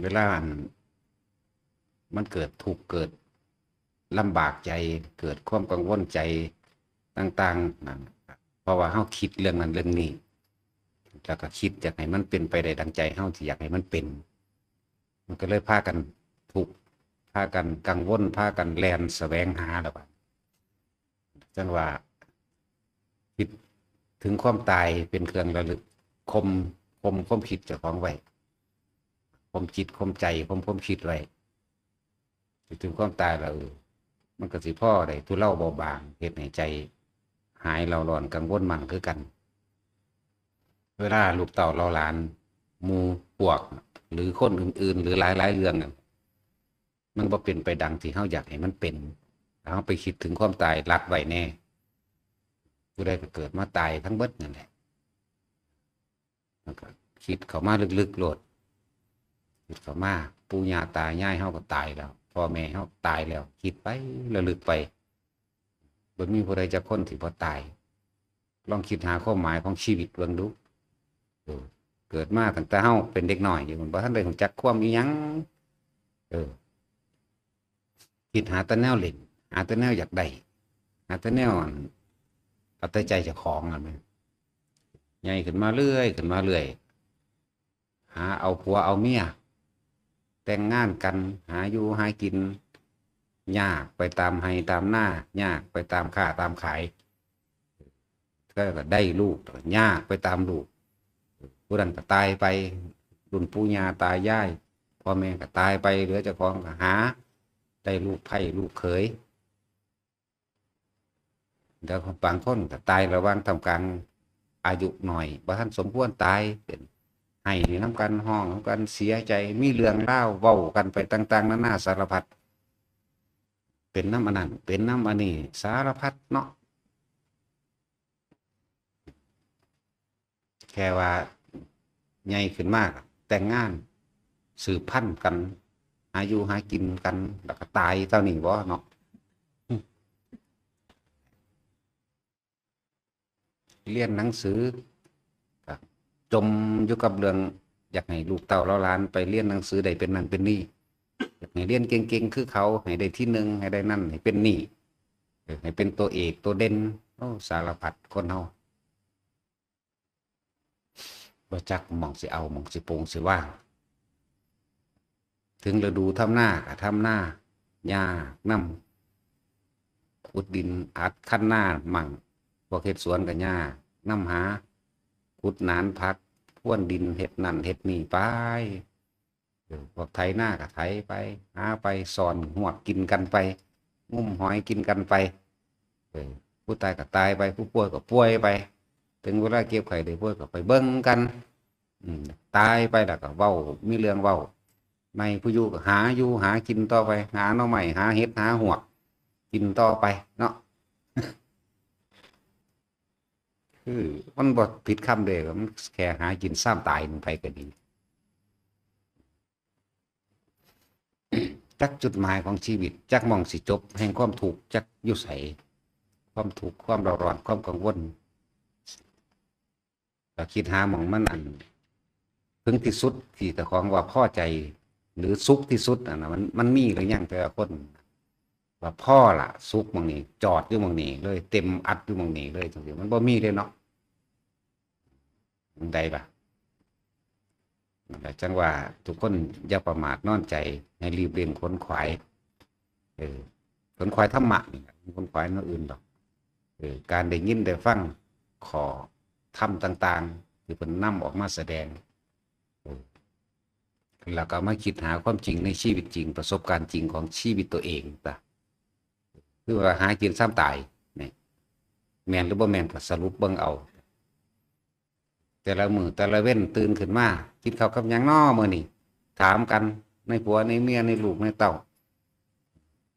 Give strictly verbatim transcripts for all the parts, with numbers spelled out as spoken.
เวลาอันมันเกิดทุกข์ เกิดลำบากใจ เกิดความกังวลใจต่างๆนั่น เพราะว่าเฮาคิดเรื่องนั้นเรื่องนี้ แล้วก็คิดอยากให้มันเป็นไปได้ดังใจเฮาที่อยากให้มันเป็น มันก็เลยพากันทุกข์ พากันกังวล พากันแล่นแสวงหาแล้วบัด จั่งว่า คิดถึงความตายเป็นเครื่องระลึก ข่ม ข่มความคิดเจ้าของไว้ ข่มจิต ข่มใจ ข่มความคิดไว้ คิดถึงความตายแล้ว เออ มันก็สิพอได้ทุเลาเบาบาง เฮ็ดให้ใจหายเร่าร้อนกังวลมั่งคือกัน เวลาลูกเต้าเหล่าหลาน หมู่พวก หรือคนอื่นๆ หรือหลายๆเรื่องน่ะ มันบ่เป็นไปดังที่เฮาอยากให้มันเป็น เฮาไปคิดถึงความตายลัดไว้แน่ ผู้ใดก็เกิดมาตายทั้งเบิดนั่นแหละ มันก็คิดเข้ามาลึกๆโลด คิดเข้ามา ปู่ย่าตายายเฮาก็ตายแล้ว พ่อแม่เฮาตายแล้ว คิดไประลึกไป บ่มีผู้ใดจักคนที่บ่ตาย ลองคิดหาความหมายของชีวิตเบิ่งดู เออ เกิดมาตั้งแต่เฮาเป็นเด็กน้อยอยู่ บ่ทันได้รู้จักความอีหยัง เออ คิดหาแต่แนวเล่น หาแต่แนวอยากได้ หาแต่แนวอัน เอาแต่ใจเจ้าของนั่นแหละ ใหญ่ขึ้นมาเรื่อย ขึ้นมาเรื่อย หาเอาผัวเอาเมีย แต่งงานกัน หาอยู่หากิน ยากไปตามไร่ตามนา ยากไปตามค้าตามขาย ก็ได้ลูก ยากไปตามลูก ผู้นั้นก็ตายไป รุ่นปู่ย่าตายาย พ่อแม่ก็ตายไป เหลือเจ้าของก็หา ได้ลูกใภ้ลูกเขย แล้วบางคนก็ตายระหว่างท่ามกลางอายุน้อย บ่ทันสมควรตาย เป็นไห้นำกัน ฮ้องนำกัน เสียใจ มีเรื่องราวเว้ากันไปต่างๆนานาสารพัด เป็นนำอันนั้น เป็นนำอันนี้ สารพัดเนาะ แค่ว่าใหญ่ขึ้นมาก็แต่งงาน สืบพันธุ์กัน หาอยู่หากินกัน แล้วก็ตายเท่านี้บ่เนาะ เรียนหนังสือ ก็จมอยู่กับเรื่องอยากให้ลูกเต้าเหล่าหลานไปเรียนหนังสือได้เป็นนั่นเป็นนี่ อยากให้เรียนเก่งๆคือเขา ให้ได้ที่หนึ่ง ให้ได้นั่น ให้เป็นนี่ เออ ให้เป็นตัวเอกตัวเด่น โอ้ สารพัดคนเฮา บ่จักหม่องสิเอา หม่องสิปลูกสิวาง ถึงฤดูทำนาก็ทำนา ยากนำ ขุดดินอัดคันนามั่ง พวกเฮ็ดสวนก็ยากนำ หาขุดหนานผัก พรวนดิน เฮ็ดนั่นเฮ็ดนี่ไป เออ พวกไถนาก็ไถไป หาไป ซ่อนฮวกกินกันไป งมหอยกินกันไป เออ ผู้ตายก็ตายไป ผู้ป่วยก็ป่วยไป ถึงเวลาเจ็บไข้ได้ป่วยก็ไปเบิ่งกัน อืม ตายไปแล้วก็เว้า มีเรื่องเว้า ในผู้อยู่ก็หาอยู่หากินต่อไป หาหน่อไม้ หาเห็ด หาฮวก กินต่อไปเนาะ คือมันบ่ผิดคำเด้ มันแค่หากินซ่ามตายลงไปก็ดี จักจุดหมายของชีวิต จักหม่องสิจบแห่งความทุกข์ จักอยู่ไส ความทุกข์ ความเร่าร้อน ความกังวล ก็คิดหาหม่องมันอัน ถึงที่สุดที่เจ้าของว่าพอใจ หรือสุขที่สุดอันนั้น มัน มันมีหรือยังแต่ละคน ว่าพอละ สุขหม่องนี้ จอดอยู่หม่องนี้เลย เต็มอัดอยู่หม่องนี้เลย จังซี้ มันบ่มีเลยเนาะ จั่งใดล่ะ นั่นแหละ จั่งว่าทุกคนอย่าประมาทนอนใจ ให้รีบเร่งขวนขวาย เออ ขวนขวายธรรมะนี่แหละ ขวนขวายแนวอื่นดอก เออ การได้ยินได้ฟังข้อธรรมต่างๆ ที่เพิ่นนำออกมาแสดง เออ แล้วก็มาคิดหาความจริงในชีวิตจริง ประสบการณ์จริงของชีวิตตัวเองซะ คือว่าหากินซ่ามตาย นี่ แม่นหรือบ่แม่นก็สรุปเบิ่งเอา แต่ละมื้อแต่ละเว็นตื่นขึ้นมา กินข้าวกับหยังน้อมื้อนี้ ถามกันในผัวในเมียในลูกในเต้า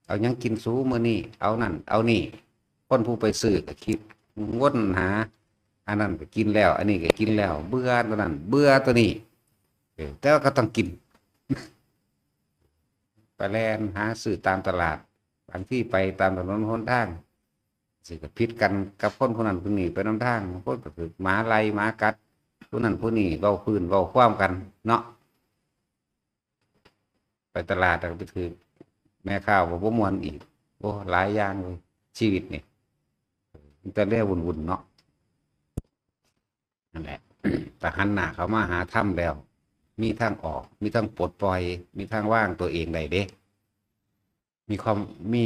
เอาหยังกินสูมื้อนี้ เอานั่นเอานี่ คนผู้ไปซื้อก็คิดวนหา อันนั้นก็กินแล้ว อันนี้ก็กินแล้ว เบื่อตัวนั้น เบื่อตัวนี้ เออ แต่ว่าก็ต้องกิน ไปแล่นหาซื้อตามตลาด บางทีไปตามถนนหนทาง สิก็ผิดกันกับคนผู้นั้นผู้นี้ไปนำทาง บางคนก็ถืกหมาไล่หมากัด ผู้นั้นผู้นี้เว้าพื้นเว้าความกันเนาะ ไปตลาดแล้วก็ไปถือแม่ค้าว่าบ่ม่วนอีก โอ้ หลายอย่างเลย ชีวิตนี่ มันแต่เรื่องวุ่นๆเนาะ นั่นแหละ แต่หันหน้าเข้ามาหาธรรมแล้ว มีทางออก มีทางปลดปล่อย มีทางวางตัวเองได้เด้ มีความ มี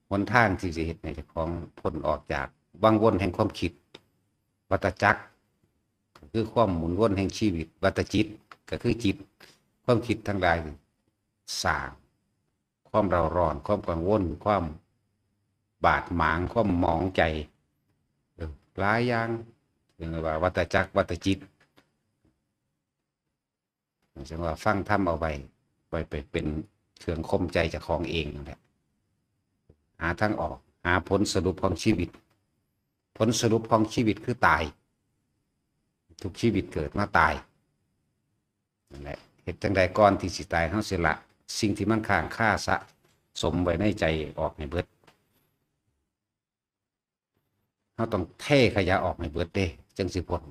หนทางที่จะเฮ็ดให้เจ้าของพ้นออกจากวังวนแห่งความคิด วัฏจักร ก็คือความหมุนวนแห่งชีวิต วัฏจิต ก็คือจิต ความคิดทั้งหลาย สร้างความเร่าร้อน ความกังวล ความบาดหมาง ความหมองใจ เออ หลายอย่าง เรียกว่าวัฏจักร วัฏจิต จั่งว่าฟังธรรมเอาไว้ ไว้ไปเป็นเครื่องข่มใจเจ้าของเองนั่นแหละ หาทางออก หาผลสรุปของชีวิต ผลสรุปของชีวิตคือตาย ทุกชีวิตเกิดมาตาย นั่นแหละ เฮ็ดจั่งใดก่อนที่สิตาย เฮาสิละสิ่งที่มันค้างคาสะสมไว้ในใจออกให้เบิด เฮาต้องเทขยะออกให้เบิดเด้ จั่งสิพ้น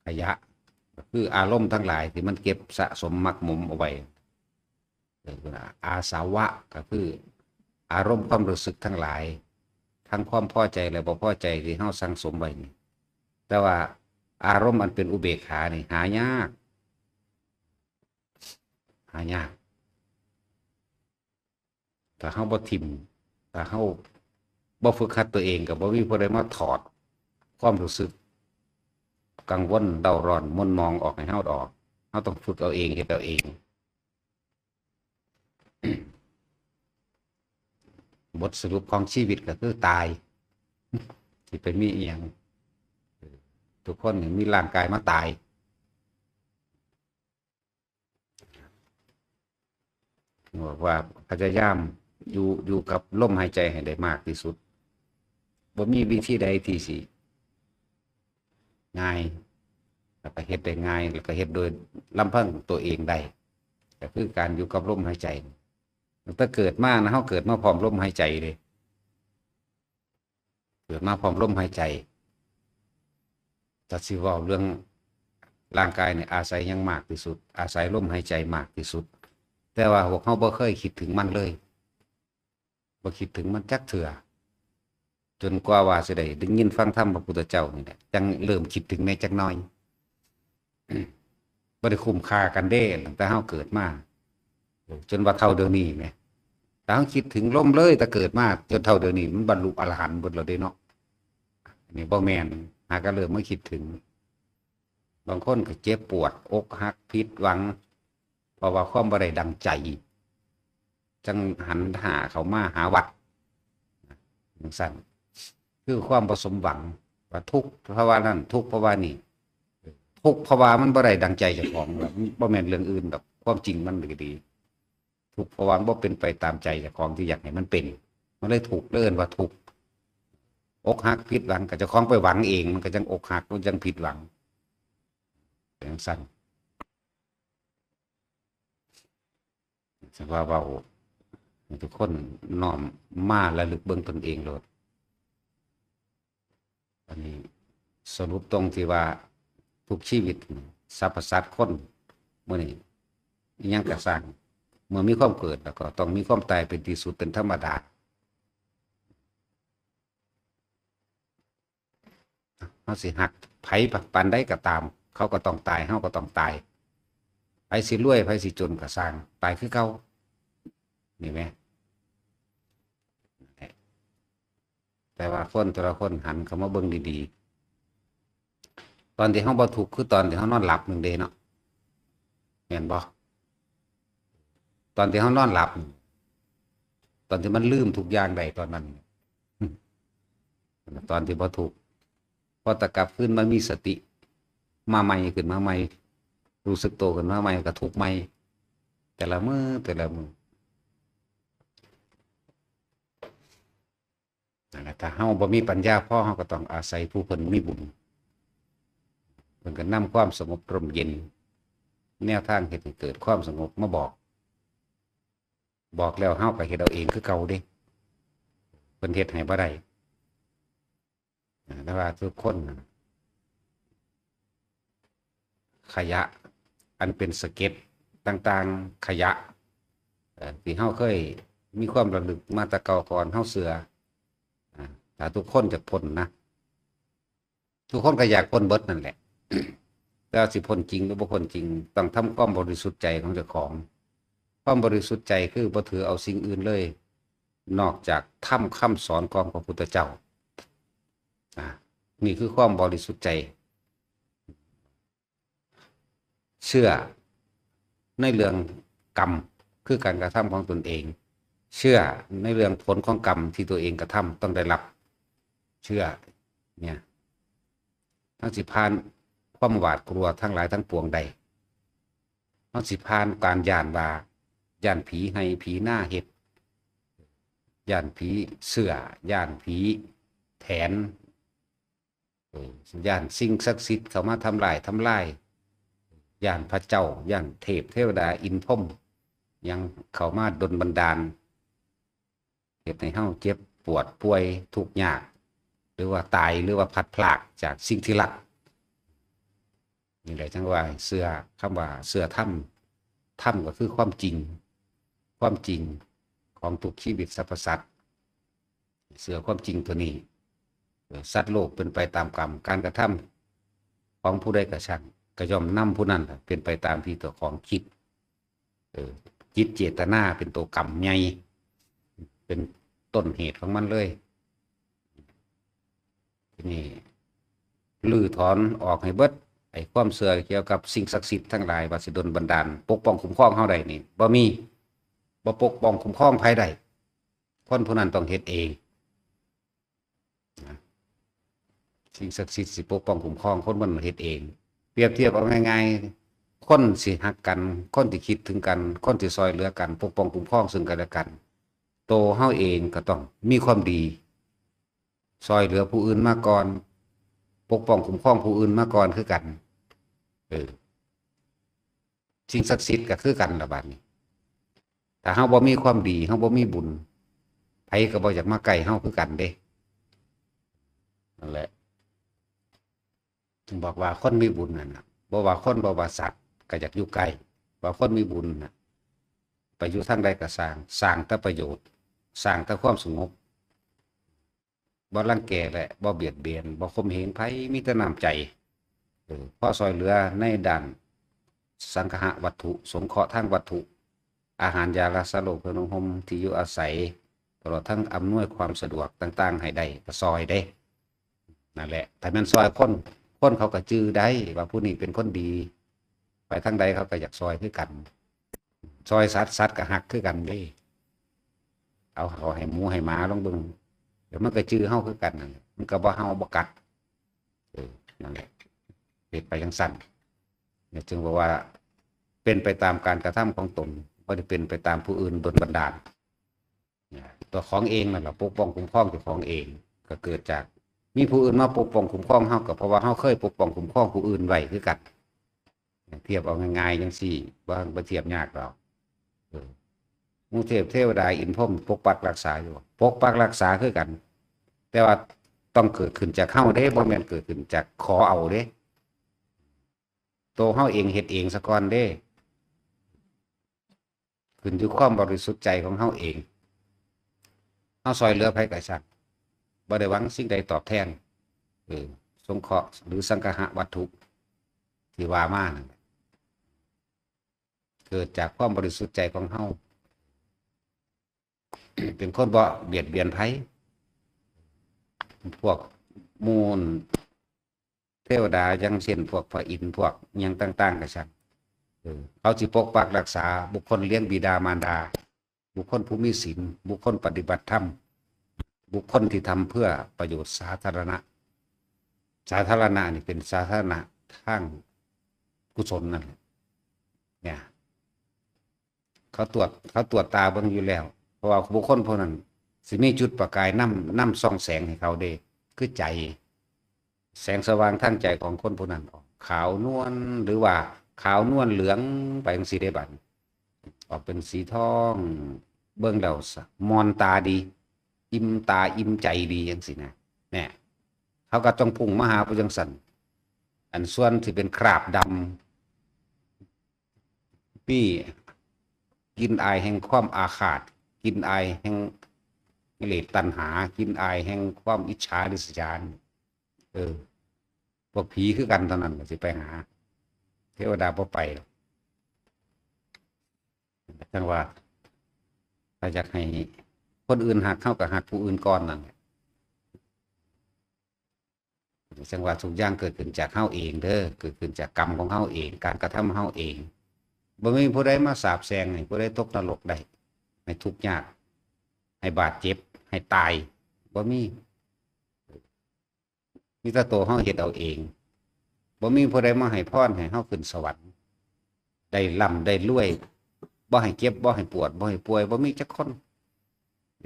ขยะ ก็คืออารมณ์ทั้งหลายที่มันเก็บสะสมหมักหมมเอาไว้ เออ อาสวะก็คืออารมณ์ความรู้สึกทั้งหลาย ทั้งความพอใจและบ่พอใจที่เฮาสั่งสมไว้นี่ แต่ว่าอารมณ์อันเป็นอุเบกขานี่หายาก หายาก ถ้าเฮาบ่ถิ่ม ถ้าเฮาบ่ฝึกหัดตัวเอง ก็บ่มีผู้ใดมาถอดความรู้สึก กังวล เร่าร้อน หม่นหมองออกให้เฮาดอก เฮาต้องฝึกเอาเอง เฮ็ดเอาเอง บทสรุปของชีวิตก็คือตาย สิไปมีอีหยัง ทุกคนนี่มีร่างกายมาตาย บอกว่าพยายามอยู่ อยู่กับลมหายใจให้ได้มากที่สุด บ่มีวิธีใดที่สิง่าย แล้วก็เฮ็ดได้ง่าย แล้วก็เฮ็ดโดยลำพังตัวเองได้ ก็คือการอยู่กับลมหายใจ ตั้งแต่เกิดมานะ เฮาเกิดมาพร้อมลมหายใจเลย เกิดมาพร้อมลมหายใจ ถ้าสิเว้าเรื่องร่างกายเนี่ย อาศัยหยังมากที่สุด อาศัยลมหายใจมากที่สุด แต่ว่าพวกเฮาบ่เคยคิดถึงมันเลย บ่คิดถึงมันจักเทื่อ จนกว่าว่าสิได้ ได้ยินฟังธรรมพระพุทธเจ้านี่แหละ จั่งเริ่มคิดถึงแหน่จักหน่อย บ่ได้คุ้มค่ากันเด้ ตั้งแต่เฮาเกิดมา จนว่าเฒ่าเดี๋ยวนี้แหม ถ้าเฮาคิดถึงลมเลย แต่เกิดมาจนเฒ่าเดี๋ยวนี้ มันบรรลุอรหันต์เบิดแล้วเด้เนาะ อันนี้บ่แม่น หาก็เริ่มมาคิดถึง บางคนก็เจ็บปวด อกหัก ผิดหวัง เพราะว่าความบ่ได้ดังใจ จั่งหันหน้าเข้ามาหาวัด จั่งซั้น คือความบ่สมหวัง ว่าทุกข์เพราะว่านั่น ทุกข์เพราะว่านี่ ทุกข์เพราะว่ามันบ่ได้ดังใจเจ้าของ มันบ่แม่นเรื่องอื่นดอก ความจริงมันก็ดี ทุกข์เพราะว่ามันบ่เป็นไปตามใจเจ้าของที่อยากให้มันเป็น มันเลยทุกข์ เลยเอิ้นว่าทุกข์ อกหัก ผิดหวัง ก็เจ้าของไปหวังเอง มันก็จั่งอกหัก มันจั่งผิดหวัง เป็นจั่งซั้น จั่งว่าเว้าให้ทุกคนน้อมมาระลึกเบิ่งตนเองโลด อันนี้สรุปตรงที่ว่าทุกชีวิต สรรพสัตว์คน มื้อนี้ อิหยังก็ซ่าง เมื่อมีความเกิดแล้วก็ต้องมีความตายเป็นที่สุด เป็นธรรมดา เฮาสิฮักไผปานใดก็ตาม เขาก็ต้องตาย เฮาก็ต้องตาย ไผสิรวย ไผสิจนก็ซ่าง ตายคือเก่า นี่แหม แต่ว่าคนแต่ละคนหันเข้ามาเบิ่งดีๆ ตอนที่เฮาบ่ทุกข์คือตอนที่เฮานอนหลับนั่นเด้เนาะ แม่นบ่ ตอนที่เฮานอนหลับ ตอนที่มันลืมทุกอย่างได้ตอนนั้น ตอนที่บ่ทุกข์ พอแต่กลับคืนมามีสติ มาใหม่ ขึ้นมาใหม่ รู้สึกโตขึ้นมาใหม่ ก็ทุกข์ใหม่ แต่ละมื้อ แต่ละมื้อ นั่นแหละ ถ้าเฮาบ่มีปัญญาพอ เฮาก็ต้องอาศัยผู้เพิ่นมีบุญ เพิ่นก็นำความสงบร่มเย็น แนวทางเฮ็ดให้เกิดความสงบมาบอก บอกแล้วเฮาก็เฮ็ดเอาเองคือเก่าเด้ เพิ่นเฮ็ดให้บ่ได้ แต่ว่าทุกคนน่ะ ขยะอันเป็นสะเก็ด ต่างๆ ขยะ เอ่อ ที่เฮาเคยมีความระลึกมาแต่เก่าก่อน เฮาเชื่อ อ่า ถ้าทุกคนจะพ้นนะ ทุกคนก็อยากพ้นเบิดนั่นแหละ แต่ว่าสิพ้นจริงหรือบ่พ้นจริง ต้องทำความบริสุทธิ์ใจของเจ้าของ ความบริสุทธิ์ใจคือบ่ถือเอาสิ่งอื่นเลย นอกจากธรรมคำสอนของพระพุทธเจ้า อ่า นี่คือความบริสุทธิ์ใจ เชื่อในเรื่องกรรม คือการกระทำของตนเอง เชื่อในเรื่องผลของกรรมที่ตัวเองกระทำต้องได้รับ เชื่อเนี่ย ทั้งสิผ่านความหวาดกลัวทั้งหลายทั้งปวงได้ ทั้งสิผ่านการย้านว่า ย้านผีไห้ผีนาเฮ็ด ย้านผีเชื่อ ย้านผีแถน เออ ย้านสิ่งศักดิ์สิทธิ์เข้ามาทำลาย ทำลาย ย้านพระเจ้า ย้านเทพเทวดา อินทร์พรหม ยังเข้ามาดลบันดาล เฮ็ดให้เฮาเจ็บปวดป่วยทุกข์ยาก หรือว่าตาย หรือว่าพลัดพรากจากสิ่งที่รัก นี่แหละจั่งว่าเชื่อ คำว่าเชื่อธรรม ธรรมก็คือความจริง ความจริงของทุกชีวิตสรรพสัตว์ เชื่อความจริงตัวนี้ เออ สัตว์โลกเป็นไปตามกรรม การกระทำของผู้ใดก็ช่าง ก็ย่อมนำผู้นั้นล่ะเป็นไปตามที่ตัวของคิด เออ จิตเจตนาเป็นตัวกรรมใหญ่ เป็นต้นเหตุของมันเลย ทีนี้รื้อถอนออกให้เบิด ไอ้ความเชื่อเกี่ยวกับสิ่งศักดิ์สิทธิ์ทั้งหลายว่าสิดลบันดาล ปกป้องคุ้มครองเฮาได้นี่ บ่มี บ่ปกป้องคุ้มครองไผได้ คนผู้นั้นต้องเฮ็ดเอง นะ สิ่งศักดิ์สิทธิ์สิปกป้องคุ้มครอง คนมันเฮ็ดเอง เปรียบเทียบเอาง่ายๆ คนสิฮักกัน คนที่คิดถึงกัน คนที่ซอยเหลือกัน ปกป้องคุ้มครองซึ่งกันและกัน โตเฮาเองก็ต้องมีความดี ซอยเหลือผู้อื่นมาก่อน ปกป้องคุ้มครองผู้อื่นมาก่อนคือกัน เออ สิ่งศักดิ์สิทธิ์ก็คือกันล่ะบัดนี้ ถ้าเฮาบ่มีความดี เฮาบ่มีบุญ ไผก็บ่อยากมาใกล้เฮาคือกันเด้ นั่นแหละ ถึงบอกว่าคนมีบุญนั่นน่ะ บ่ว่าคนบ่ว่าสัตว์ก็อยากอยู่ใกล้ ว่าคนมีบุญน่ะ ไปอยู่ทางใดก็สร้าง สร้างแต่ประโยชน์ สร้างแต่ความสงบ บ่รังแกและบ่เบียดเบียน บ่ข่มเหงไผ มีแต่น้ำใจ เออ พอซอยเหลือในด้านสังคหวัตถุ สงเคราะห์ทางวัตถุ อาหาร ยารักษาโรค เครื่องนุ่งห่ม ที่อยู่อาศัย ตลอดทั้งอำนวยความสะดวกต่างๆ ให้ได้ ก็ซอยเด้ นั่นแหละ ถ้าแม่นซอยคน คนเขาก็จื่อได้ว่าผู้นี้เป็นคนดี ไปทางใดเขาก็อยากซอยคือกัน ซอยสัตว์ สัตว์ก็ฮักคือกันเด้ เอาเขาให้หมูให้หมาลองเบิ่ง เดี๋ยวมันก็จื่อเฮาคือกันนั่นแหละ มันก็บ่เห่าบ่กัด เออ นั่นแหละ เฮ็ดไปจั่งซั่น เนี่ยจึงบอกว่า เป็นไปตามการกระทำของตน บ่ได้เป็นไปตามผู้อื่นดลบันดาล เนี่ย ตัวของเองนั่นแหละ ปกป้องคุ้มครองเจ้าของเอง ก็เกิดจากมีผู้อื่นมาปกป้องคุ้มครองเฮา ก็เพราะว่าเฮาเคยปกป้องคุ้มครองผู้อื่นไว้คือกัน เทียบเอาง่ายๆจั่งซี้ บ่ บ่เทียบยากดอก เออ หมู่เทพเทวดาอินทร์พรหมปกปักรักษาอยู่ ปกปักรักษาคือกัน แต่ว่าต้องเกิดขึ้นจากเฮาเด้ บ่แม่นเกิดขึ้นจากขอเอาเด้ โตเฮาเองเฮ็ดเองซะก่อนเด้ ขึ้นอยู่ความบริสุทธิ์ใจของเฮาเอง เฮาซอยเหลือไผก็ช่าง บ่ได้หวังสิ่งใดตอบแทน เออ สงเคราะห์หรือสังคหวัตถุ ที่ว่ามานั่นแหละ เกิดจากความบริสุทธิ์ใจของเฮา เป็นคนบ่เบียดเบียนไผ พวกหมู่เทวดา อย่างเช่น พวกพระอินทร์ พวกหยังต่างๆก็ช่าง เออ เขาสิปกปักรักษาบุคคลเลี้ยงบิดามารดา บุคคลผู้มีศีล บุคคลปฏิบัติธรรม บุคคลที่ทำเพื่อประโยชน์สาธารณะ สาธารณะนี่เป็นสาธารณะทางกุศลนั่นแหละ เนี่ย เขาตรวจ เขาตรวจตาเบิ่งอยู่แล้ว เพราะว่าบุคคลพวกนั้นสิมีจุดประกายนำ นำส่องแสงให้เขาเด้ คือใจ แสงสว่างทางใจของคนผู้นั้นออก ขาวนวล หรือว่าขาวนวลเหลืองไปจั่งซี้เด้บัดนี้ ออกเป็นสีทอง เบิ่งแล้วสะ ม่วนตาดี อิ่มตาอิ่มใจดีจั่งซี้นะ เนี่ย เขาก็ต้องพุ่งมาหาผู้จั่งซั่น อันส่วนที่เป็นคราบดำ มีกลิ่นอายแห่งความอาฆาต กลิ่นอายแห่งกิเลสตัณหา กลิ่นอายแห่งความอิจฉาริษยา เออ พวกผีคือกันเท่านั้นล่ะสิไปหา เทวดาบ่ไปหรอก จั่งว่า ถ้าอยากให้คนอื่นฮักเฮาก็ฮักผู้อื่นก่อนนั่นแหละ จั่งว่าทุกอย่างเกิดขึ้นจากเฮาเองเด้อ เกิดขึ้นจากกรรมของเฮาเอง การกระทำเฮาเอง บ่มีผู้ใดมาสาปแช่งให้ผู้ใดตกนรกได้ ให้ทุกข์ยาก ให้บาดเจ็บ ให้ตาย บ่มี มีแต่ตัวเฮาเฮ็ดเอาเอง บ่มีผู้ใดมาให้พรให้เฮาขึ้นสวรรค์ ได้ร่ำได้รวย บ่ให้เจ็บ บ่ให้ปวด บ่ให้ป่วย บ่มีจักคน เอ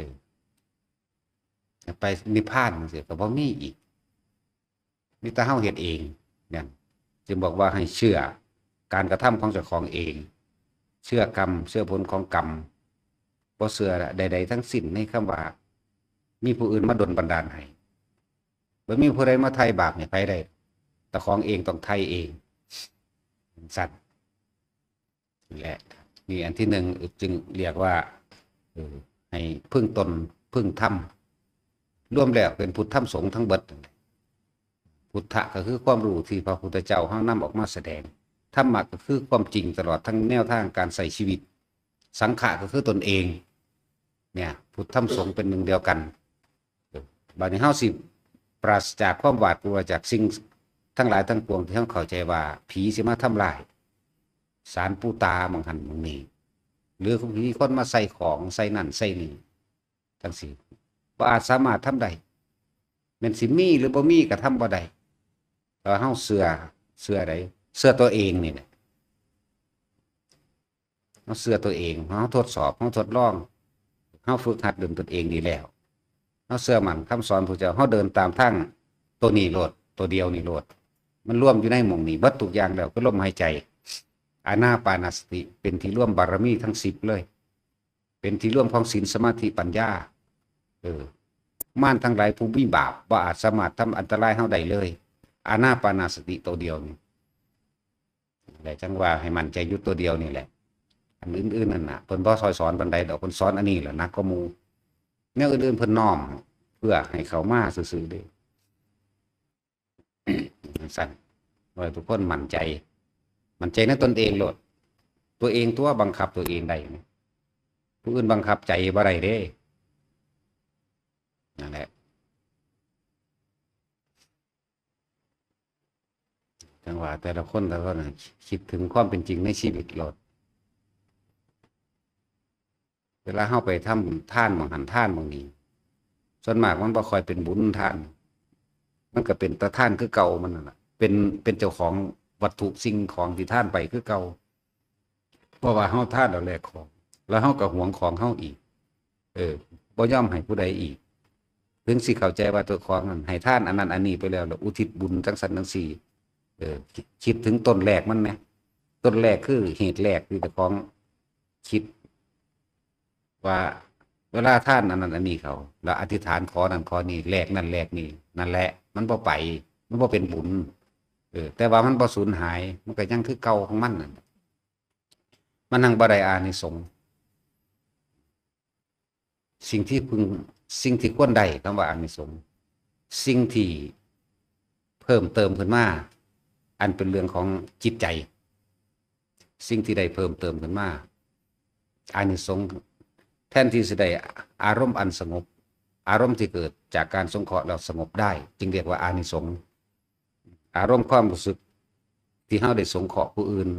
อ ไปนิพพานจั่งซี้ก็บ่มีอีก มีแต่เฮาเฮ็ดเอง นั่น จึงบอกว่าให้เชื่อการกระทำของเจ้าของเอง เชื่อกรรม เชื่อผลของกรรม บ่เชื่อใดๆทั้งสิ้นในคำว่า มีผู้อื่นมาดลบันดาลให้ บ่มีผู้ใดมาไถ่บาปให้ไผได้ เจ้าของเองต้องไถ่เอง สั่น และนี่อันที่หนึ่งจึงเรียกว่า เออ ให้พึ่งตน พึ่งธรรม รวมแล้วเป็นพุทธธรรมสงฆ์ทั้งเบิด พุทธะก็คือความรู้ที่พระพุทธเจ้าเฮานำออกมาแสดง ธรรมะก็คือความจริงตลอดทั้งแนวทางการใช้ชีวิต สังฆะก็คือตนเอง เนี่ย พุทธธรรมสงฆ์เป็นหนึ่งเดียวกัน บัดนี้เฮาสิปราศจากความหวาดกลัวจากสิ่งทั้งหลายทั้งปวงที่เฮาเข้าใจว่าผีสิมาทำลาย ศาลปู่ตาหม่องหั่นหม่องนี่ หรือมีคนมาใส่ของใส่นั่นใส่นี่ จั่งซี้ บ่อาจสามารถทำได้ แม่นสิมีหรือบ่มีก็ทำบ่ได้ แต่ว่าเฮาเชื่อ เชื่อใด เชื่อตัวเองนี่แหละ เฮาเชื่อตัวเอง เฮาทดสอบ เฮาทดลอง เฮาฝึกหัดด้วยตนเองนี่แล้ว เฮาเชื่อมั่นคำสอนพระเจ้า เฮาเดินตามทางตัวนี้โลด ตัวเดียวนี่โลด มันรวมอยู่ในหม่องนี้เบิดทุกอย่างแล้ว คือลมหายใจ อานาปานสติ เป็นที่รวมบารมีทั้งสิบเลย เป็นที่รวมของศีล สมาธิ ปัญญา เออ มารทั้งหลายผู้มีบาปบ่อาจสามารถทำอันตรายเฮาได้เลย อานาปานสติตัวเดียวนี่ และจั่งว่าให้มั่นใจอยู่ตัวเดียวนี่แหละ อันอื่นๆนั่นน่ะ เพิ่นบ่ซอยสอนปานใดดอก เพิ่นสอนอันนี้แหละหนักกว่าหมู่ แนวอื่นๆเพิ่นน้อมเพื่อให้เข้ามาซื่อๆเด้ จั่งซั้น ว่าทุกคนมั่นใจ มั่นใจในตนเองโลด ตัวเองตัวบังคับตัวเองได้ ผู้อื่นบังคับใจบ่ได้เด้ นั่นแหละ จั่งว่าแต่ละคนแต่ละคนน่ะคิดถึงความเป็นจริงในชีวิตโลด เวลาเฮาไปทำทานหม่องหั่นทานหม่องนี้ ส่วนมากมันบ่ค่อยเป็นบุญทาน มันก็เป็นแต่ทานคือเก่ามันนั่นล่ะ เป็น เป็นเจ้าของวัตถุสิ่งของที่ทานไปคือเก่า เพราะว่าเฮาทานแล้วแลกของ แล้วเฮาก็หวงของเฮาอีก เออ บ่ยอมให้ผู้ใดอีก ถึงสิเข้าใจว่าเจ้าของนั้นให้ทานอันนั้นอันนี้ไปแล้ว แล้วอุทิศบุญจั่งซั้นจั่งซี้ เออ คิด คิดถึงต้นแรกมันแหม ต้นแรกคือเหตุแรกที่เจ้าของคิด ว่าเวลาทานอันนั้นอันนี้เขา แล้วอธิษฐานขอนั่นขอนี่ แลกนั่นแลกนี่ นั่นแหละ มันบ่ไป มันบ่เป็นบุญ เออ แต่ว่ามันบ่สูญหาย มันก็ยังคือเก่าของมันนั่น มันหังบ่ได้อานิสงส์ สิ่งที่พึง สิ่งที่ควรได้ คำว่าอานิสงส์ สิ่งที่เพิ่มเติมขึ้นมา อันเป็นเรื่องของจิตใจ สิ่งที่ได้เพิ่มเติมขึ้นมา อานิสงส์ แทนที่จะได้อารมณ์อันสงบ อารมณ์ที่เกิดจากการสงเคราะห์แล้วสงบได้ จึงเรียกว่าอานิสงส์ อารมณ์ความรู้สึกที่เฮาได้สงเคราะห์ผู้อื่น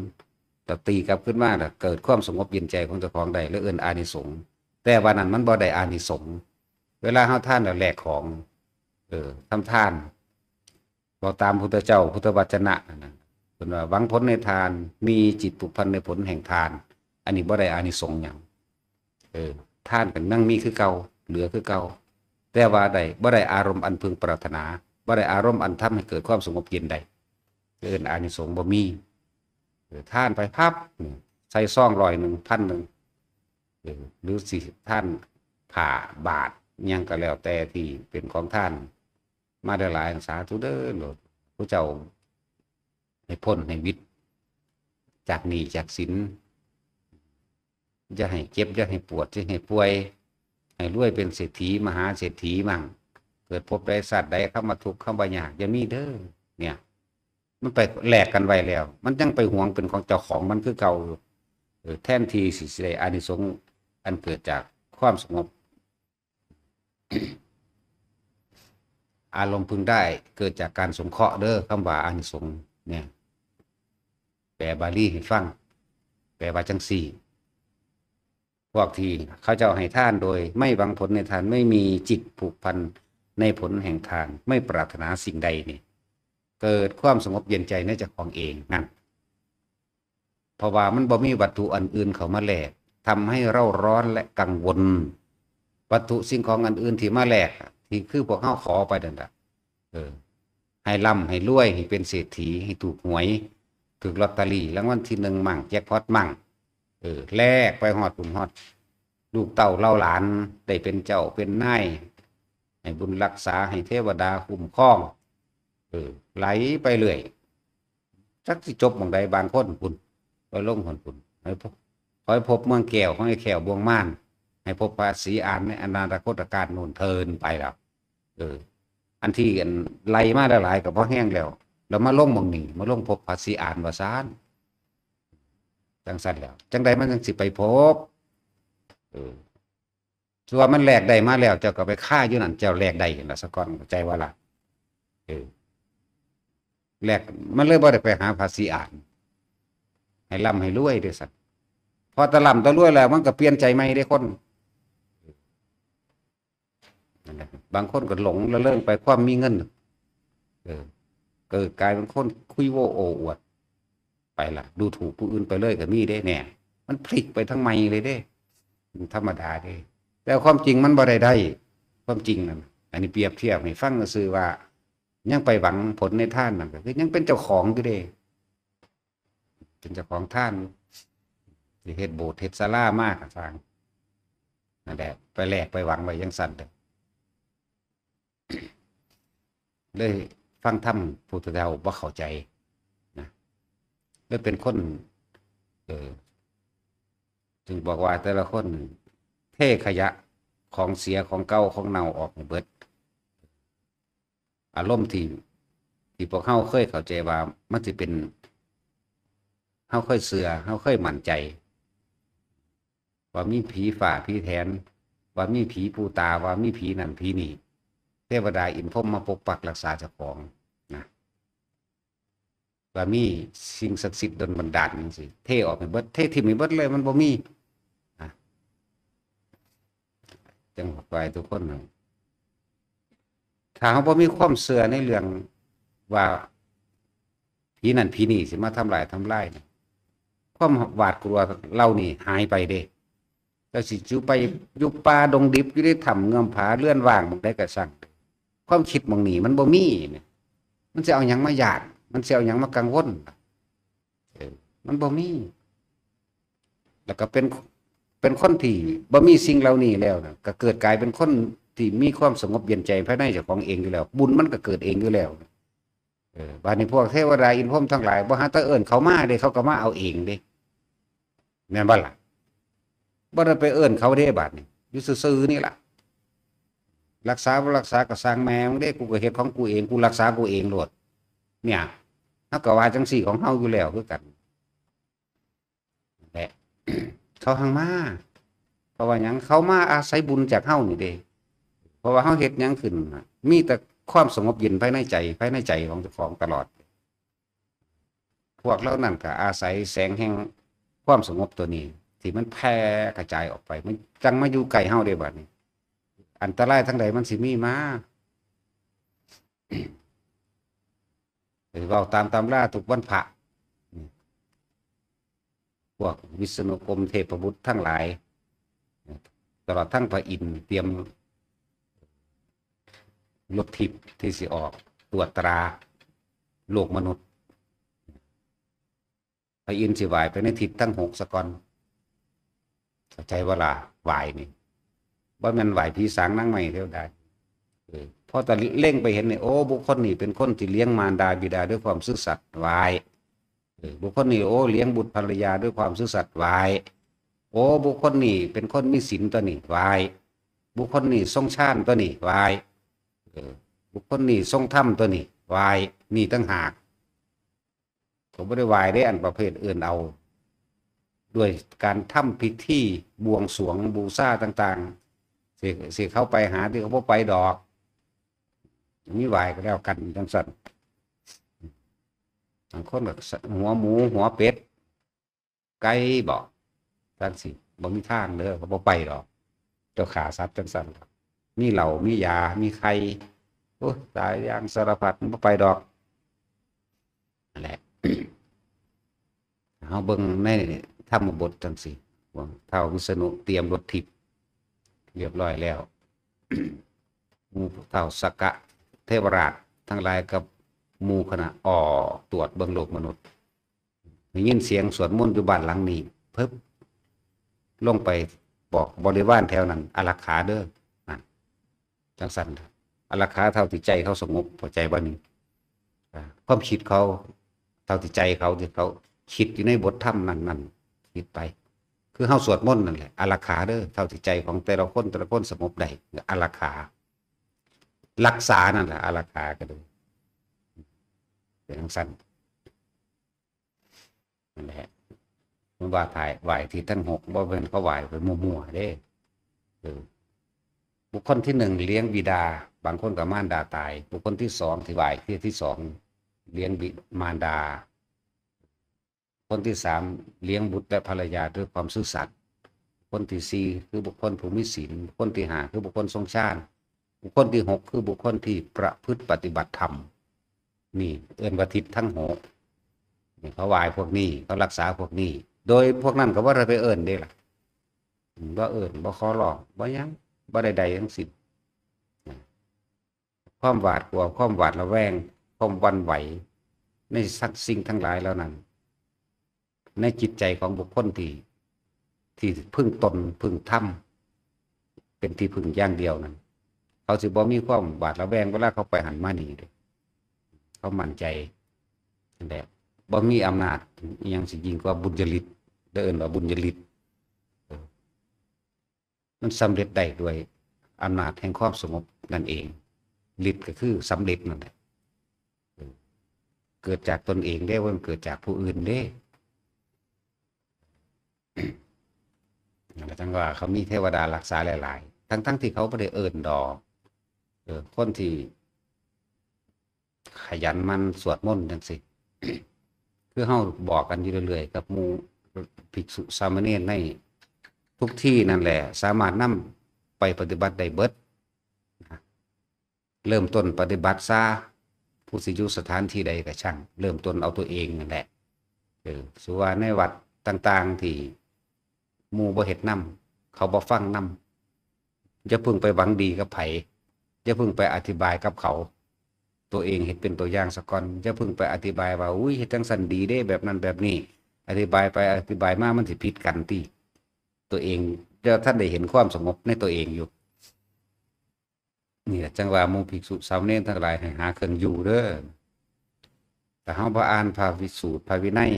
แต่ตีกลับขึ้นมาแล้วเกิดความสงบเย็นใจของเจ้าของได้ แล้วเอิ้นอานิสงส์ แต่ว่านั้นมันบ่ได้อานิสงส์ เวลาเฮาทานแล้วแลกของ เออ ทำทาน เว้าตามพุทธเจ้า พุทธวจนะนั่นน่ะ เพิ่นว่า หวังผลในทาน มีจิตผูกพันในผลแห่งทาน อันนี้บ่ได้อานิสงส์หยัง เออ ทานก็ยังมีคือเก่า เหลือคือเก่า แต่ว่าได้ บ่ได้อารมณ์อันพึงปรารถนา บ่ได้อารมณ์อันทำให้เกิดความสงบเย็นได้ เอิ้นอานิสงส์บ่มี เออ ทานไปพับ ใส่ซองร้อยหนึ่ง พันหนึ่ง เออ หรือสิทานผ้าบาตรหยังก็แล้วแต่ที่เป็นของทาน มาได้หลาย สาธุเด้อโลด ผู้เจ้าให้พ้นให้วิตจากหนี้จากสิน อย่าให้เจ็บ อย่าให้ปวด อย่าให้ป่วย ให้รวยเป็นเศรษฐี มหาเศรษฐีมั่ง เกิดภพใดชาติใด คำว่าทุกข์ คำว่ายาก อย่ามีเด้อ เนี่ย มันไปแลกกันไว้แล้ว มันยังไปหวงเป็นของเจ้าของมันคือเก่าอยู่ เออ แทนที่สิสิได้อานิสงส์อันเกิดจากความสงบ อารมณ์พึงได้เกิดจากการสงเคราะห์เด้อ คำว่าอานิสงส์เนี่ย แปลบาลีให้ฟัง แปลว่าจังซี่ พวกที่เขาเจ้าให้ทานโดยไม่หวังผลในทาน ไม่มีจิตผูกพันในผลแห่งทาน ไม่ปรารถนาสิ่งใดนี่ เกิดความสงบเย็นใจในเจ้าของเองนั่น เพราะว่ามันบ่มีวัตถุอันอื่นเข้ามาแลก ทำให้เร่าร้อนและกังวล วัตถุสิ่งของอันอื่นที่มาแลกอะ ที่คือพวกเฮาขอไปนั่นล่ะ เออ ให้ร่ำให้รวย ให้เป็นเศรษฐี ให้ถูกหวย ถูกลอตเตอรี่รางวัลที่หนึ่งมั่ง แจ็คพอตมั่ง เออ แลกไปฮอดพุ้นฮอด ลูกเต้าเหล่าหลานได้เป็นเจ้าเป็นนาย ให้บุญรักษา ให้เทวดาคุ้มครอง เออ ไหลไปเรื่อย จักสิจบหม่องใด บางคนพุ้น ไปลงพุ้นพุ้น ให้พบ ขอให้พบเมืองแก้ว ขอให้แคล้วบ่วงมาร ให้พบพระศรีอานในอนาคตกาลนู่นเทินไปแล้ว เออ อันที่อันไล่มาหลายๆ ก็พอแฮงแล้ว แล้วมาลงหม่องนี้ มาลงพบพระศรีอานว่าซั่น จังซั่นแล้ว จังใดมันจังสิไปพบ เออ ส่วนมันแลกได้มาแล้ว เจ้าก็ไปคาอยู่นั่น เจ้าแลกได้นั่นล่ะซะก่อน เข้าใจบ่ล่ะ เออ แลก มันเลยบ่ได้ไปหาพระศรีอาน ให้ร่ำให้รวยเด้อซั่น พอแต่ร่ำแต่รวยแล้ว มันก็เปลี่ยนใจใหม่เด้คน นั่นแหละ บางคนก็หลงระเริงไปความมีเงิน เออ เกิดกลายเป็นคนคุยโว้โอ้อวด ไปละ ดูถูกผู้อื่นไปเลยก็มีเด้เนี่ย มันพลิกไปทั้งใหม่เลยเด้ มันธรรมดาเด้ แต่ความจริงมันบ่ได้ได้ ความจริงนั่น อันนี้เปรียบเทียบให้ฟังซื่อๆ ว่า ยังไปหวังผลในทานนั่นก็คือยังเป็นเจ้าของอยู่เด้ เป็นเจ้าของทานอยู่ สิเฮ็ดโบสถ์เฮ็ดศาลามาก็ซ่าง นั่นแหละ ไปแลกไปหวังไว้จังซั่นเด้อ เลยฟังธรรมพุทธเจ้าบ่เข้าใจนะ เลยเป็นคน เออ จึงบอกว่าแต่ละคนเทขยะ ของเสีย ของเก่า ของเน่าออกให้เบิด อารมณ์ที่ ที่พวกเฮาเคยเข้าใจว่ามันสิเป็น เฮาเคยเชื่อ เฮาเคยมั่นใจ ว่ามีผีฟ้าผีแถน ว่ามีผีปู่ตา ว่ามีผีนั่นผีนี่ เทวดาอินทร์พรหมมาปกปักรักษาเจ้าของนะ ว่ามีสิ่งศักดิ์สิทธิ์ดลบันดาลจังซี่ เทออกให้เบิด เทถิ่มให้เบิดเลย มันบ่มีนะ จังบอกว่าให้ทุกคนนะ ถ้าเฮาบ่มีความเชื่อในเรื่องว่าผีนั่นผีนี่สิมาทำลายทำลายนี่ ความหวาดกลัวเหล่านี้หายไปเด้ เจ้าสิอยู่ไป อยู่ป่าดงดิบ อยู่ในถ้ำเงื้อมผาเรือนว่างหม่องใดก็ซ่าง ความคิดหม่องนี้มันบ่มีเนี่ย มันสิเอาหยังมาย้าน มันสิเอาหยังมากังวล เออ มันบ่มี แล้วก็เป็น เป็นคนที่บ่มีสิ่งเหล่านี้แล้วนะ ก็เกิดกลายเป็นคนที่มีความสงบเย็นใจภายในเจ้าของเองอยู่แล้ว บุญมันก็เกิดเองอยู่แล้ว เออ บาดนี้พวกเทวดาอินทร์พรหมทั้งหลาย บ่หาแต่เอิ้นเขามาเด้ เขาก็มาเอาเองเด้ แม่นบ่ล่ะ บ่ได้ไปเอิ้นเขาเด้ บาดนี้ อยู่ซื่อๆ นี่ล่ะ รักษาบ่รักษาก็ซ่างแม่มึงเด้ กูก็เฮ็ดของกูเอง กูรักษากูเองโลด เนี่ย เฮาก็ว่าจังซี่ของเฮาอยู่แล้วคือกัน นั่นแหละ เขาหังมา เพราะว่าหยัง เขามาอาศัยบุญจากเฮานี่เด้ เพราะว่าเฮาเฮ็ดหยังขึ้นน่ะ มีแต่ความสงบเย็นภายในใจ ภายในใจของเจ้าของตลอด พวกเหล่านั้นก็อาศัยแสงแห่งความสงบตัวนี้ ที่มันแผ่กระจายออกไป มันจั่งมาอยู่ใกล้เฮาเด้ บาดนี้ อันตรายทั้งใดมันสิมีมา เว้าตามตำราทุกวันพระ พวกวิษณุกรมเทพบุตรทั้งหลาย ตลอดทั้งพระอินทร์เตรียมรถทิพย์ที่สิออกตรวจตราโลกมนุษย์ พระอินทร์สิไหว้ไปในทิศทั้งหกซะก่อน เข้าใจบ่ล่ะ ไหว้นี่ บ่แม่นไหว้ผีสางนางไม้เท่าใด เออ พอแต่เล็งไปเห็นนี่ โอ้ บุคคลนี่เป็นคนที่เลี้ยงมารดาบิดาด้วยความซื่อสัตย์ ไหว้ เออ บุคคลนี่ โอ้ เลี้ยงบุตรภรรยาด้วยความซื่อสัตย์ ไหว้ โอ้ บุคคลนี้เป็นคนมีศีลตัวนี้ ไหว้ บุคคลนี้ทรงฌานตัวนี้ ไหว้ เออ บุคคลนี้ทรงธรรมตัวนี้ ไหว้ นี่ต่างหาก เขาบ่ได้ไหว้เด้ อันประเภทเอิ้นเอา ด้วยการทำพิธีบวงสรวงบูชาต่างๆ สิ สิเข้าไปหาที่เขาบ่ไปดอก มีไหว้ก็แล้วกันจังซั่น บางคนก็หัวหมูหัวเป็ด ไก่บ่ จังซี้ บ่มีทางเด้อ เขาบ่ไปดอก เจ้าฆ่าสัตว์จังซั่น มีเหล้า มียา มีไข่ โอ้ย ตายอย่างสารพัด มันบ่ไปดอก นั่นแหละ เฮาเบิ่งในธรรมบทจังซี้ ว่าท้าววิษณุเตรียมรถทิพย์เรียบร้อยแล้ว หมู่ท้าวสักกะเทวราชทั้งหลายกับหมู่คณะออกตรวจเบิ่งโลกมนุษย์ ได้ยินเสียงสวดมนต์อยู่บ้านหลังนี้ เพิบ ลงไปบอกบริวารแถวนั้น อารักขาเด้อ นั่น จังซั่น อารักขาเท่าที่ใจเขาสงบ เข้าใจบ่นี่ อ่า ความคิดเขา เท่าที่ใจเขาที่เขาคิดอยู่ในบทธรรมนั้นๆ คิดไป คือเฮาสวดมนต์นั่นแหละ อารักขาเด้อ เท่าที่ใจของแต่ละคน แต่ละคนสงบได้ อารักขา รักษานั่นแหละ อารักขาก็ดี เป็นจังซั่น นั่นแหละ มันว่าถ่ายไหว้ทิศทั้งหก บ่แม่นเขาไหว้ไปมั่วๆ เด้ เออ บุคคลที่หนึ่งเลี้ยงบิดา บางคนก็มารดาตาย บุคคลที่สองที่ไหว้เทื่อที่สอง เลี้ยงบิ มารดา คนที่สามเลี้ยงบุตรและภรรยาด้วยความซื่อสัตย์ คนที่สี่คือบุคคลผู้มีศีล คนที่ห้าคือบุคคลทรงฌาน บุคคลที่หกคือบุคคลที่ประพฤติปฏิบัติธรรม นี่เอิ้นว่าทิศทั้งหก นี่เขาไหว้พวกนี้ เขารักษาพวกนี้ โดยพวกนั้นก็บ่ได้ไปเอิ้นเด้ล่ะ บ่เอิ้น บ่ขอร้อง บ่หยัง บ่ได้ใดทั้งสิ้น ความหวาดกลัว ความหวาดระแวง ความหวั่นไหว ในสักสิ่งทั้งหลายเหล่านั้น ในจิตใจของบุคคลที่ ที่พึ่งตน พึ่งธรรม เป็นที่พึ่งอย่างเดียวนั้น เขาสิบ่มีความหวาดระแวงเวลาเขาไปหั้นมานี่เด้ เขามั่นใจนั่นแหละ บ่มีอำนาจอิหยังสิยิ่งกว่าบุญญาฤทธิ์ ได้เอิ้นว่าบุญญาฤทธิ์ เออ มันสำเร็จได้ด้วยอำนาจแห่งความสงบนั่นเอง ฤทธิ์ก็คือสำเร็จนั่นแหละ เออ เกิดจากตนเองเด้ บ่แม่นเกิดจากผู้อื่นเด้ นั่นแหละจั่งว่าเขามีเทวดารักษาหลายๆ ทั้งๆ ที่เขาบ่ได้เอิ้นดอก เออ คนที่ขยันหมั่นสวดมนต์จังซี้ คือเฮาบอกกันอยู่เรื่อยๆ กับหมู่ภิกษุสามเณรในทุกที่นั่นแหละ สามารถนำไปปฏิบัติได้เบิดนะ เริ่มต้นปฏิบัติซะ ผู้สิอยู่สถานที่ใดก็ช่าง เริ่มต้นเอาตัวเองนั่นแหละ เออ สมมุติว่าในวัดต่างๆ ที่หมู่บ่เฮ็ดนำ เขาบ่ฟังนำ อย่าเพิ่งไปหวังดีกับไผ อย่าเพิ่งไปอธิบายกับเขา ตัวเองเฮ็ดเป็นตัวอย่างซะก่อน อย่าเพิ่งไปอธิบายว่า อุ้ย เฮ็ดจั่งซั้นดีเด้ แบบนั้นแบบนี้ อธิบายไปอธิบายมามันสิผิดกันติ ตัวเองยังทันได้เห็นความสงบในตัวเองอยู่ นี่แหละจั่งว่าหมู่ภิกษุสามเณรทั้งหลายให้หาเครื่องอยู่เด้อ ถ้าเฮาบ่อ่านพระวิสูตร พระวินัย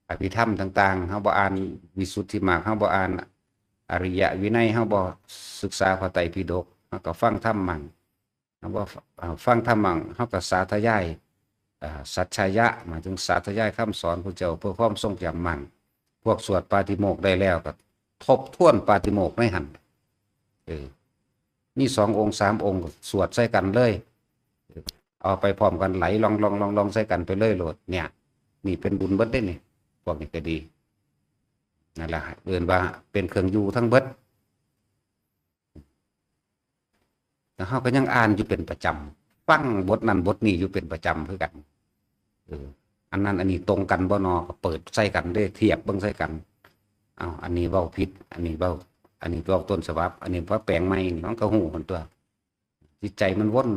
อภิธรรมต่างๆ เฮาบ่อ่านวิสุทธิมรรค เฮาบ่อ่านอริยวินัย เฮาบ่ศึกษาพระไตรปิฎก เฮาก็ฟังธรรมมั่ง เฮาบ่ อ่า ฟังธรรมมั่ง เฮาก็สาธยาย อ่า สัจฉายะ หมายถึงสาธยายคำสอนพระเจ้าเพื่อความทรงจำมั่ง พวกสวดปาฏิโมกข์ได้แล้วก็ทบทวนปาฏิโมกข์ในหั่น เออ มีสององค์สามองค์ก็สวดใส่กันเลย เออ เอาไปพร้อมกันไหลลองๆๆๆ ใส่กันไปเลยโลด เนี่ย นี่เป็นบุญเบิดเด้นี่ พวกนี้ก็ดี นั่นล่ะ เอิ้นว่าเป็นเครื่องอยู่ทั้งเบิด แล้วเฮาก็ยังอ่านอยู่เป็นประจำ ฟังบทนั้นบทนี้อยู่เป็นประจำคือกัน เออ อันนั้นอันนี้ตรงกันบ่นอ ก็เปิดใส่กันเด้ เทียบเบิ่งใส่กัน เอ้า อันนี้เว้าผิด อันนี้เว้า อันนี้เว้าต้นฉบับ อันนี้เว้าแปลงใหม่นี่ มันก็ฮู้หั่นตั่ว จิตใจมันวน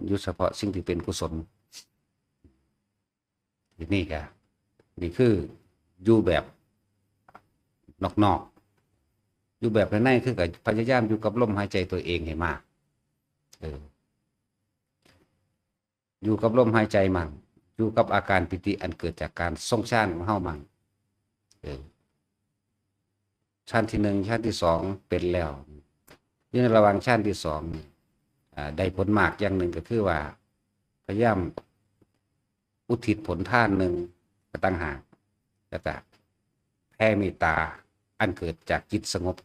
อยู่เฉพาะสิ่งที่เป็นกุศล ทีนี้ก็ นี่คืออยู่แบบนอกๆ อยู่แบบภายในคือก็พยายามอยู่กับลมหายใจตัวเองให้มาก เออ อยู่กับลมหายใจมั่ง อยู่กับอาการปีติอันเกิดจากการทรงฌานของเฮามั่ง เออ ฌานที่หนึ่ง ฌานที่สองเป็นแล้ว อยู่ในระหว่างฌานที่สองนี่ อ่า ได้ผลมากอย่างหนึ่งก็คือว่า พยายามอุทิศผลทานหนึ่งก็ต่างหาก แล้วก็แผ่เมตตาอันเกิดจากจิตสงบ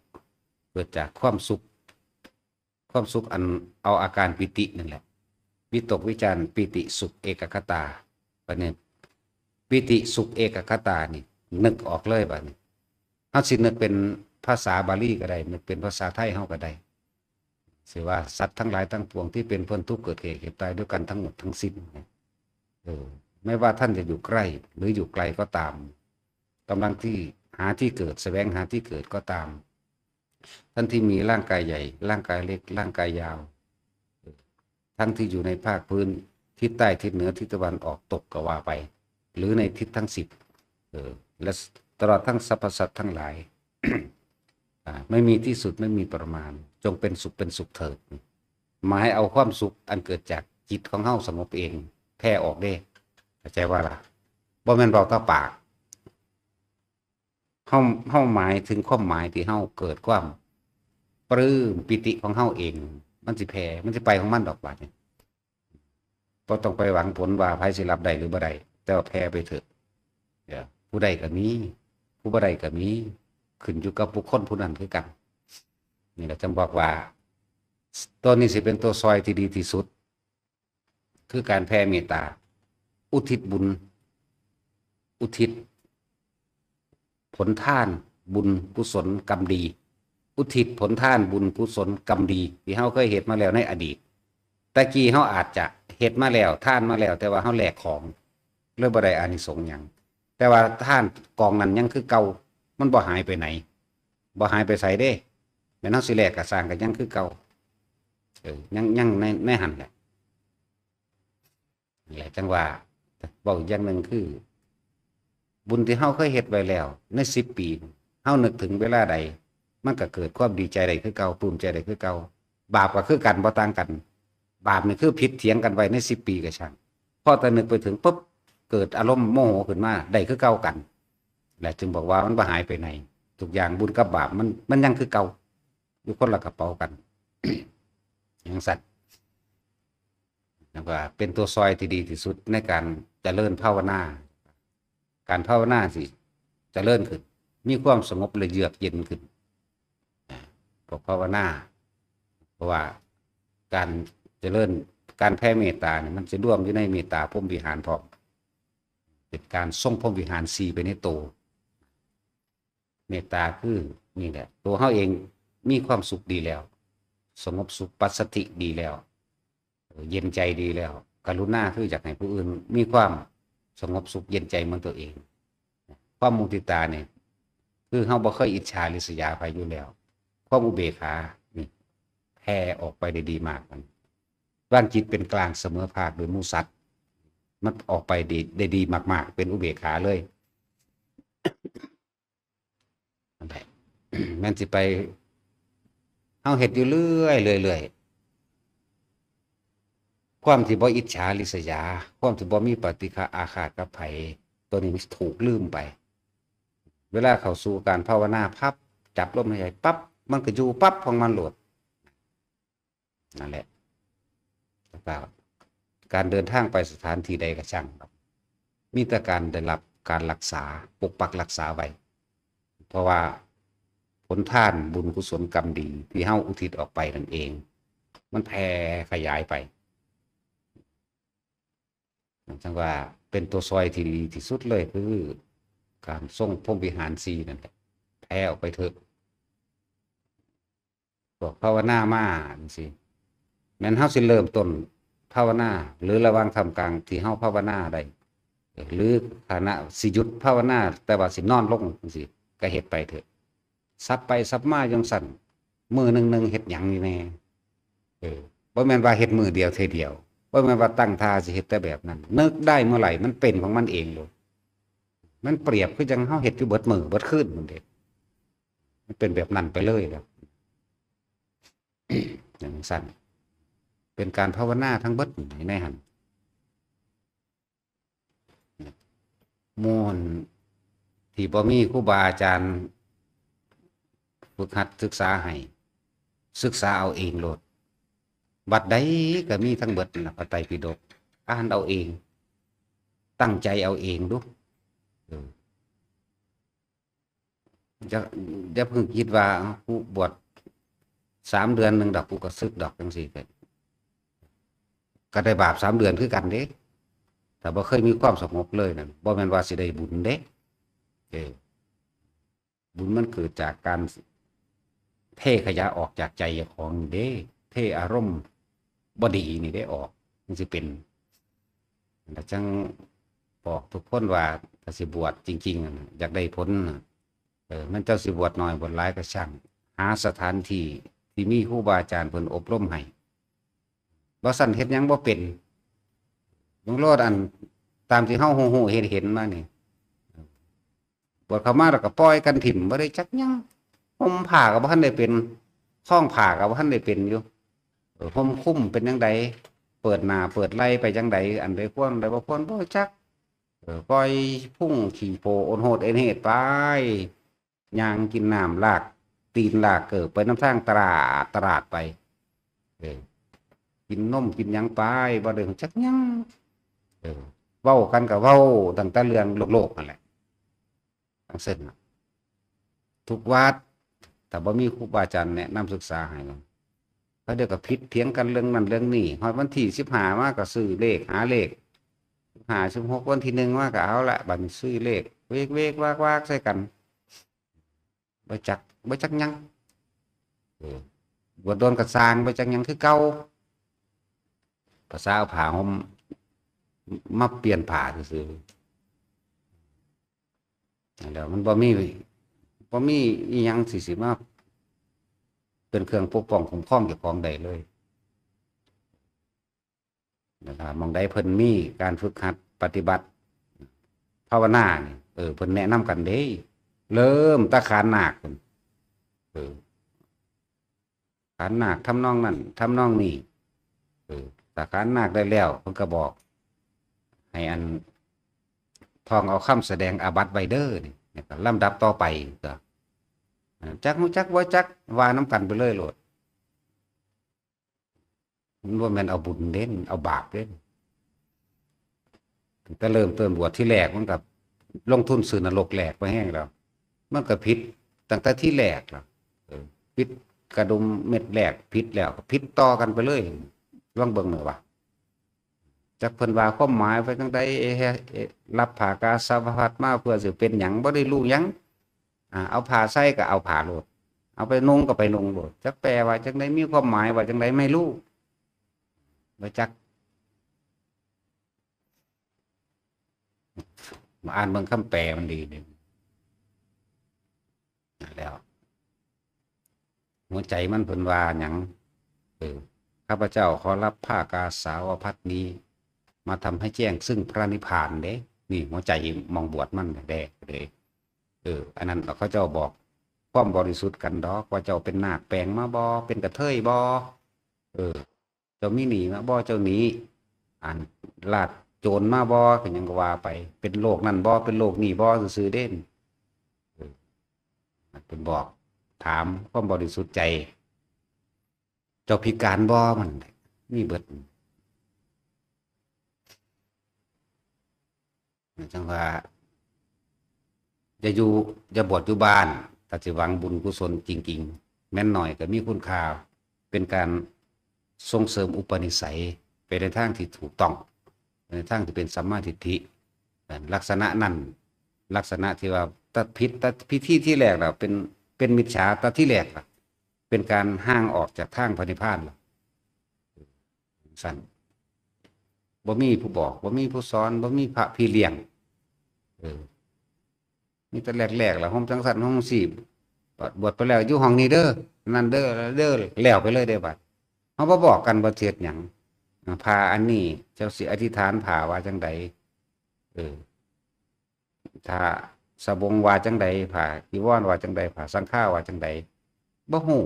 เกิดจากความสุข ความสุขอันเอาอาการปีตินั่นแหละ วิตกวิจารปีติสุขเอกัคคตา บัดนี้ ปีติสุขเอกัคคตานี่ นึกออกเลยบัดนี้ เฮาสินึกเป็นภาษาบาลีก็ได้ นึกเป็นภาษาไทยเฮาก็ได้ สิว่าสัตว์ทั้งหลายทั้งปวงที่เป็นเพื่อนทุกข์เกิดแก่เจ็บตายด้วยกันทั้งหมดทั้งสิ้น เออ ไม่ว่าท่านจะอยู่ใกล้หรืออยู่ไกลก็ตาม กำลังที่หาที่เกิด แสวงหาที่เกิดก็ตาม ท่านที่มีร่างกายใหญ่ ร่างกายเล็ก ร่างกายยาว ทั้งที่อยู่ในภาคพื้น ทิศใต้ ทิศเหนือ ทิศตะวันออก ตก ก็ว่าไป หรือในทิศทั้งสิบ เออ และตลอดทั้งสรรพสัตว์ทั้งหลาย อ่า ไม่มีที่สุด ไม่มีประมาณ จงเป็นสุข เป็นสุขเถิด หมายเอาความสุขอันเกิดจากจิตของเฮาสงบเอง แผ่ออกเด้ เข้าใจว่าล่ะ บ่แม่นเว้าแต่ปาก เฮา เฮาหมายถึงความหมายที่เฮาเกิดความปลื้มปีติของเฮาเอง มันสิแผ่ มันสิไปของมันดอกบัดนี้ บ่ต้องไปหวังผลว่าไผสิรับได้หรือบ่ได้ แต่ว่าแผ่ไปเถอะ เดี๋ยว ผู้ได้ก็มี ผู้บ่ได้ก็มี ขึ้นอยู่กับบุคคลผู้นั้นคือกัน นี่แหละจั่งบอกว่า ตัวนี้สิเป็นตัวซอยที่ดีที่สุด คือการแผ่เมตตา อุทิศบุญ อุทิศ ผลทานบุญกุศลกรรมดี อุทิศผลทานบุญกุศลกรรมดี ที่เฮาเคยเฮ็ดมาแล้วในอดีต แต่กี้เฮาอาจจะเฮ็ดมาแล้ว ทานมาแล้ว แต่ว่าเฮาแลกของ เลยบ่ได้อานิสงส์หยัง แต่ว่าทานกองนั้นยังคือเก่า มันบ่หายไปไหน บ่หายไปไสเด้ แม่นเฮาสิแลกก็ซ่างก็ยังคือเก่า เออ ยัง ยังใน ในหั่นแหละ นั่นแหละจั่งว่า เว้าอีกอย่างหนึ่งคือ บุญที่เฮาเคยเฮ็ดไว้แล้วในสิบปี เฮานึกถึงเวลาใด มันก็เกิดความดีใจได้คือเก่า ปลื้มใจได้คือเก่า บาปก็คือกัน บ่ต่างกัน บาปนี่คือผิดเถียงกันไว้ในสิบปีก็ช่าง พอแต่นึกไปถึงปุ๊บ เกิดอารมณ์โมโหขึ้นมา ได้คือเก่ากัน และจึงบอกว่ามันบ่หายไปไหน ทุกอย่างบุญกับบาปมัน มันยังคือเก่า อยู่คนละกระเป๋ากัน จั่งซั้น แล้วก็เป็นตัวซอยที่ดีที่สุดในการเจริญภาวนา การภาวนาสิเจริญขึ้น มีความสงบและเยือกเย็นขึ้น นะ พวกภาวนา เพราะว่าการเจริญ การแผ่เมตตาเนี่ย มันจะรวมอยู่ในเมตตาพรหมวิหารพร้อม เป็นการทรงพรหมวิหารสี่ไปในตัว เมตตาคือนี่แหละ ตัวเฮาเองมีความสุขดีแล้ว สงบสุข ปัสสัทธิดีแล้ว เย็นใจดีแล้ว กรุณาคืออยากให้ผู้อื่นมีความสงบสุขเย็นใจเหมือนตัวเอง ความมุทิตาเนี่ย คือเฮาบ่เคยอิจฉาริษยาใครอยู่แล้ว ความอุเบกขานี่ แผ่ออกไปได้ดีมาก มันวางจิตเป็นกลางเสมอภาคโดยหมู่สัตว์ มันออกไปดี ได้ดีมากๆ เป็นอุเบกขาเลย นั่นแหละ แม่นสิไป เฮาเฮ็ดอยู่เรื่อยๆ เรื่อยๆ ความที่บ่อิจฉาริษยา ความที่บ่มีปฏิฆะอาฆาตกับไผ ตัวนี้มันถูกลืมไป เวลาเข้าสู่การภาวนาปั๊บ จับลมหายใจปั๊บ มันก็อยู่ปั๊บของมันโลด นั่นแหละ แล้วก็การเดินทางไปสถานที่ใดก็ช่างครับ มีแต่การได้รับการรักษา ปกปักรักษาไว้ เพราะว่าผลทานบุญกุศลกรรมดีที่เฮาอุทิศออกไปนั่นเอง มันแผ่ขยายไป จั่งว่าเป็นตัวซอยที่ดีที่สุดเลย คือการทรงพรหมวิหารสี่นั่นแหละ แผ่ออกไปเถอะ พวกภาวนามาจั่งซี้ แม่นเฮาสิเริ่มต้นภาวนา หรือระหว่างท่ามกลางที่เฮาภาวนาได้ หรือขณะสิหยุดภาวนา แต่ว่าสินอนลงจั่งซี้ ก็เฮ็ดไปเถอะ สับไปสับมาจั่งซั้น มื้อหนึ่งหนึ่งเฮ็ดหยังอยู่แน่ เออ บ่แม่นว่าเฮ็ดมื้อเดียวเทื่อเดียว บ่แม่นว่าตั้งท่าสิเฮ็ดแต่แบบนั้น นึกได้เมื่อไหร่มันเป็นของมันเองโลด มันเปรียบคือจั่งเฮาเฮ็ดอยู่เบิดมื้อเบิดคืนพู้นเด้ มันเป็นแบบนั้นไปเลยแล้ว จั่งซั้น เป็นการภาวนาทั้งเบิดในหั่น หมู่ที่บ่มีครูบาอาจารย์ ฝึกหัดศึกษาให้ ศึกษาเอาเองโลด วัดใดก็มีทั้งเบิดนั่นล่ะ พระไตรปิฎก อ่านเอาเอง ตั้งใจเอาเองดู เออ จะ อย่าเพิ่งคิดว่า "กูบวชสามเดือนหนึ่งดอก กูก็สึกดอก" จังซี้ก็ ก็ได้บาปสามเดือนคือกันเด้ ถ้าบ่เคยมีความสงบเลยนั่น บ่แม่นว่าสิได้บุญเด้ เออ บุญมันเกิดจากการเทขยะออกจากใจเจ้าของนี่เด้ เทอารมณ์บ่ดีนี่เด้ออก มันสิเป็น แล้วจั่งบอกทุกคนว่า ถ้าสิบวชจริงๆนั่นน่ะ อยากได้ผลน่ะ เออ มันเจ้าสิบวชน้อยบวชหลายก็ช่าง หาสถานที่ที่มีครูบาอาจารย์เพิ่นอบรมให้ บ่ซั้นเฮ็ดหยังบ่เป็น เบิ่งโลด อันตามที่เฮาฮู้ๆเห็นๆมานี่ บวชเข้ามาแล้วก็ปล่อยกันถิ่ม บ่ได้จักหยัง ห่มผ้าก็บ่ทันได้เป็น คล้องผ้าก็บ่ทันได้เป็นอยู่ เออ ห่มคุ้มเป็นจั่งใด เปิดหน้าเปิดไหล่ไปจั่งใด อันใดควร อันใดบ่ควร บ่จัก เออ ปล่อยพุงขี้โพโอนโฮดเอนเฮดไป ย่างกินน้ำลากตีนลากเกิบไปนำทางตลาด ตลาดไป เออ กินนมกินหยังไป บ่ได้รู้จักหยัง เออ เว้ากันก็เว้าตั้งแต่เรื่องโลกๆนั่นแหละ จั่งซี้น่ะ ทุกวัด ถ้าบ่มีครูบาอาจารย์แนะนำศึกษาให้ เขาเดี๋ยวก็ผิดเถียงกันเรื่องนั้นเรื่องนี้ ฮอดวันที่สิบห้ามาก็ซื้อเลข หาเลข สิบห้า สิบหก วันที่หนึ่งมาก็เอาละ บัดนี้ซื้อเลข เวกๆวากๆใส่กัน บ่จัก บ่จักหยัง เออ บวชโดนก็ซ่าง บ่จักหยังคือเก่า ภาษาเอาผ้าห่มมาเปลี่ยนผ้าซื่อๆ นั่นแหละ มันบ่มี บ่มีอิหยังสิ สิมาเป็นเครื่องปกป้องคุ้มครองเจ้าของได้เลย นะครับ หม่องใดเพิ่นมีการฝึกหัดปฏิบัติภาวนานี่ เออ เพิ่นแนะนำกันเด้ เริ่มแต่ขานนาคพุ้น เออ ขานนาคทำนองนั้น ทำนองนี้ เออ ถ้าขานนาคได้แล้ว เพิ่นก็บอก ให้อัน ท่องเอาคำแสดงอาบัติไว้เด้อ นี่ แล้วก็ลำดับต่อไปก็ อ่า จักฮู้จักบ่จัก ว่านำกันไปเลยโลด มันบ่แม่นเอาบุญเด้ เอาบาปเด้ ตั้งแต่เริ่มต้นบวชทีแรก มันก็ลงทุนซื้อนรกแหลกไปแฮงแล้ว มันก็ผิดตั้งแต่ทีแรกแล้ว เออ ผิดกระดุมเม็ดแรกผิดแล้ว ก็ผิดต่อกันไปเลย ลองเบิ่งหน่อยว่า จักเพิ่นว่าความหมายว่าจั่งใด เอ๊ะ เอ๊ะ รับผ้ากาสาวพัสตร์มาเพื่อสิเป็นหยัง บ่ได้รู้หยัง อ่า เอาผ้าใส่ก็เอาผ้าโลด เอาไปนุ่งก็ไปนุ่งโลด จักแปลว่าจั่งใด มีความหมายว่าจั่งใด ไม่รู้ บ่จัก มาอ่านเบิ่งคำแปลมันดีเด้ แล้ว หัวใจมันเพิ่นว่าหยัง เออ ข้าพเจ้าขอรับผ้ากาสาวพัสตร์นี้ มาทำให้แจ้งซึ่งพระนิพพานเด้ นี่หัวใจหม่องบวชมันแด้เด้ เออ อันนั้นเขาเจ้าบอกความบริสุทธิ์กันดอก ว่าเจ้าเป็นนาคแปลงมาบ่ เป็นกระเทยบ่ เออ เจ้ามีหนี้มาบ่ เจ้าหนี อัน ลาดโจรมาบ่ ก็หยังก็ว่าไป เป็นโรคนั่นบ่ เป็นโรคนี้บ่ ซื่อๆเด้ เออ เพิ่นบอก ถามความบริสุทธิ์ใจ เจ้าพิการบ่ มันมีเบิด จั่งว่า อย่าอยู่ อย่าบวชอยู่บ้าน ถ้าสิหวังบุญกุศลจริงๆ แม้นน้อยก็มีคุณค่า เป็นการส่งเสริมอุปนิสัย ไปในทางที่ถูกต้อง ไปในทางที่เป็นสัมมาทิฏฐิ ลักษณะนั้น ลักษณะที่ว่าตัดผิด ตัดพิธีที่แรกแล้ว เป็น เป็นมิจฉาตัดที่แรกล่ะ เป็นการห่างออกจากทางพระนิพพานล่ะ ซั่น บ่มีผู้บอก บ่มีผู้สอน บ่มีพระพี่เลี้ยง เออ มีแต่แรกๆล่ะ ห่มจั่งซั่น ห่มจั่งซี้ บวชไปแล้วอยู่ห้องนี้เด้อ นั่นเด้อ เด้อ แล้วไปเลยเด้บัด เฮาบ่บอกกันว่าสิเฮ็ดหยัง อ่า ผ้าอันนี้เจ้าสิอธิษฐานผ้าว่าจั่งใด เออ ถ้าสบงว่าจั่งใด ผ้าจีวรว่าจั่งใด ผ้าสังฆาว่าจั่งใด บ่ฮู้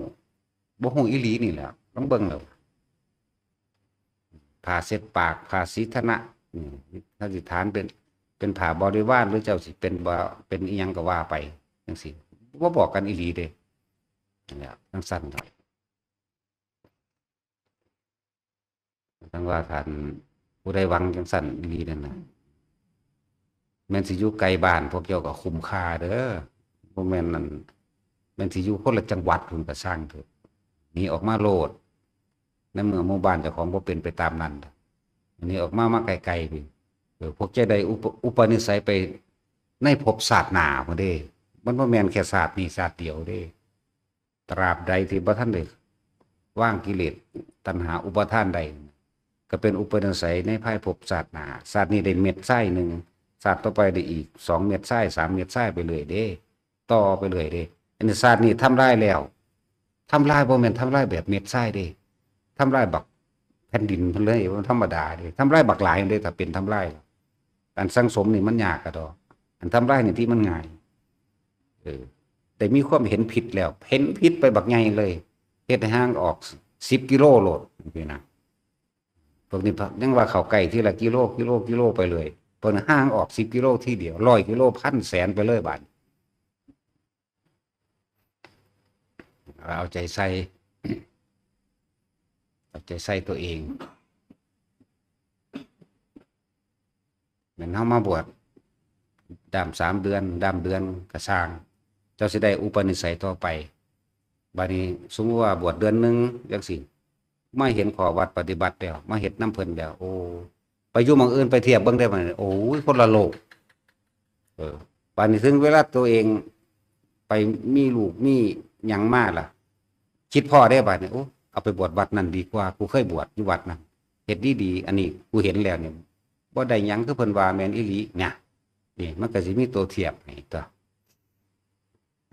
บ่ฮู้อีหลีนี่แหละ ลองเบิ่งแล้ว ผ้าเช็ดปาก ผ้าสีทนะ อืม ถ้าสิถามเป็น เป็นผ้าบริวาร หรือเจ้าสิเป็นบ่ เป็นอิหยังก็ว่าไป จั่งซี้ บ่บอกกันอีหลีเด้ นั่นแหละจังซั่นดอก จั่งว่าคันผู้ใดหวังจั่งซั่นอีหลีนั่นน่ะ แม่นสิอยู่ไกลบ้านพวกเจ้าก็คุ้มค่าเด้อ บ่แม่นนั่น แม่นสิอยู่คนละจังหวัดพุ้นก็ซ่างเถาะ หนีออกมาโลด ในเมื่อหมู่บ้านเจ้าของบ่เป็นไปตามนั้น หนีออกมา มาไกลๆพี้ เออ พวกเจ้าได้อุป อุปนิสัยไปในภพชาติหน้าพุ้นเด้ มันบ่แม่นแค่ชาตินี้ชาติเดียวเด้ ตราบใดที่บ่ทันได้วางกิเลสตัณหาอุปาทานได้ ก็เป็นอุปนิสัยในภายภพชาติหน้า ชาตินี้ได้เม็ดทรายหนึ่ง ชาติต่อไปได้อีกสองเม็ดทราย สามเม็ดทรายไปเรื่อยเด้ ต่อไปเรื่อยเด้ อันนี้ชาตินี้ทำลายแล้ว ทำลายบ่แม่นทำลายแบบเม็ดทรายเด้ ทำลายบักแผ่นดินพุ้นเลย บ่ธรรมดาเด้ ทำลายบักหลายเด้ ถ้าเป็นทำลาย อันสั่งสมนี่มันยากกะดอก อันทำลายนี่ที่มันง่าย เออ ได้มีความเห็นผิดแล้ว เห็นผิดไปบักใหญ่เลย เฮ็ดให้ห่างออกสิบกิโลโลด จั่งซี้นะ พวกนี้ยังว่าเข้าใกล้ทีละกิโล กิโล กิโลไปเลย พวกนี้ห่างออกสิบกิโลทีเดียว ร้อยกิโล พัน แสนไปเลยบาดนี้ เอาใจใส่ เอาใจใส่ตัวเอง แม่นเฮามาบวชดำสามเดือน ดำเดือนก็ซ่าง เจ้าสิได้อุปนิสัยต่อไป บาดนี้สมมุติว่าบวชเดือนหนึ่งจั่งซี้ มาเห็นข้อวัดปฏิบัติแล้ว มาเฮ็ดนำเพิ่นแล้ว โอ้ ไปอยู่หม่องอื่นไปเทียบเบิ่งได้บัดนี้ โอ้ย คนละโลก เออ บาดนี้ถึงเวลาตัวเองไปมีลูกมีหยังมาล่ะ คิดพ้อเด้บาดนี้ โอ้ เอาไปบวชวัดนั่นดีกว่า กูเคยบวชอยู่วัดนั่น เฮ็ดดีๆ อันนี้กูเห็นแล้วนี่ บ่ได้หยังคือเพิ่นว่าแม่นอีหลี เนี่ย นี่มันก็สิมีตัวเทียบให้ตั๊ว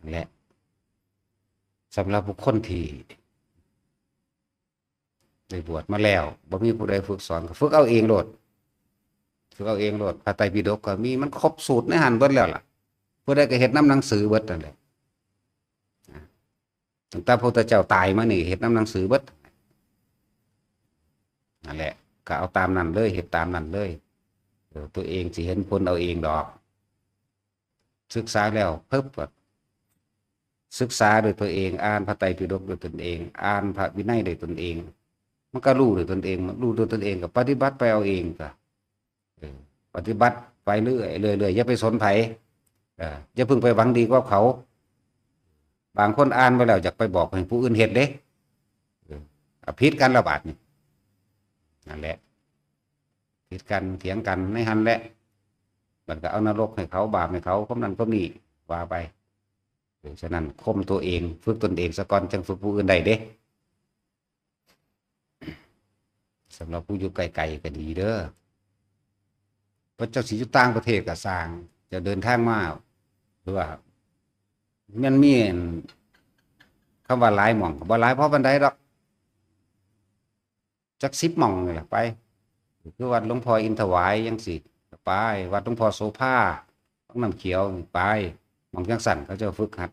นั่นแหละ สำหรับบุคคลที่ได้บวชมาแล้ว บ่มีผู้ใดฝึกสอน ก็ฝึกเอาเองโลด ฝึกเอาเองโลด พระไตรปิฎกก็มี มันครบสูตรในหั้นเบิดแล้วล่ะ ผู้ใดก็เฮ็ดนำหนังสือเบิดนั่นแหละ ตั้งแต่พระพุทธเจ้าตายมานี่ เฮ็ดนำหนังสือเบิด นั่นแหละ ก็เอาตามนั้นเลย เฮ็ดตามนั้นเลย เออ ตัวเองสิเห็นผลเอาเองดอก ศึกษาแล้วปึ๊บก็ศึกษาด้วยตัวเอง อ่านพระไตรปิฎกด้วยตนเอง อ่านพระวินัยด้วยตนเอง มันก็รู้ด้วยตนเอง มันรู้ด้วยตนเองก็ปฏิบัติไปเอาเองก็ เออ ปฏิบัติไปเรื่อย เรื่อย เรื่อย อย่าไปสนไผ เออ อย่าเพิ่งไปหวังดีกับเขา บางคนอ่านไปแล้วอยากไปบอกให้ผู้อื่นเฮ็ดเด้ เออ เอาผิดกันละบาดนี่ นั่นแหละ ผิดกัน เถียงกันในหั้นแหละ มันก็เอานรกให้เขา บาปให้เขา คนนั้นคนนี้ ว่าไป เออ ฉะนั้นข่มตัวเอง ฝึกตนเองซะก่อน จั่งฝึกผู้อื่นได้เด้ สำหรับผู้อยู่ไกลๆก็ดีเด้อ เพราะเจ้าสิอยู่ต่างประเทศก็ซ่าง เจ้าเดินทางมา หรือว่า มันมีอัน คำว่าหลายหม่องก็บ่หลายพอปานใดดอก จักสิบหม่องนี่ล่ะไป คือวัดหลวงพ่ออินถวายจั่งซี้ ไป วัดหลวงพ่อโสภา วังน้ำเขียว ไป หม่องจั่งซั้นเขาเจ้าฝึกหัด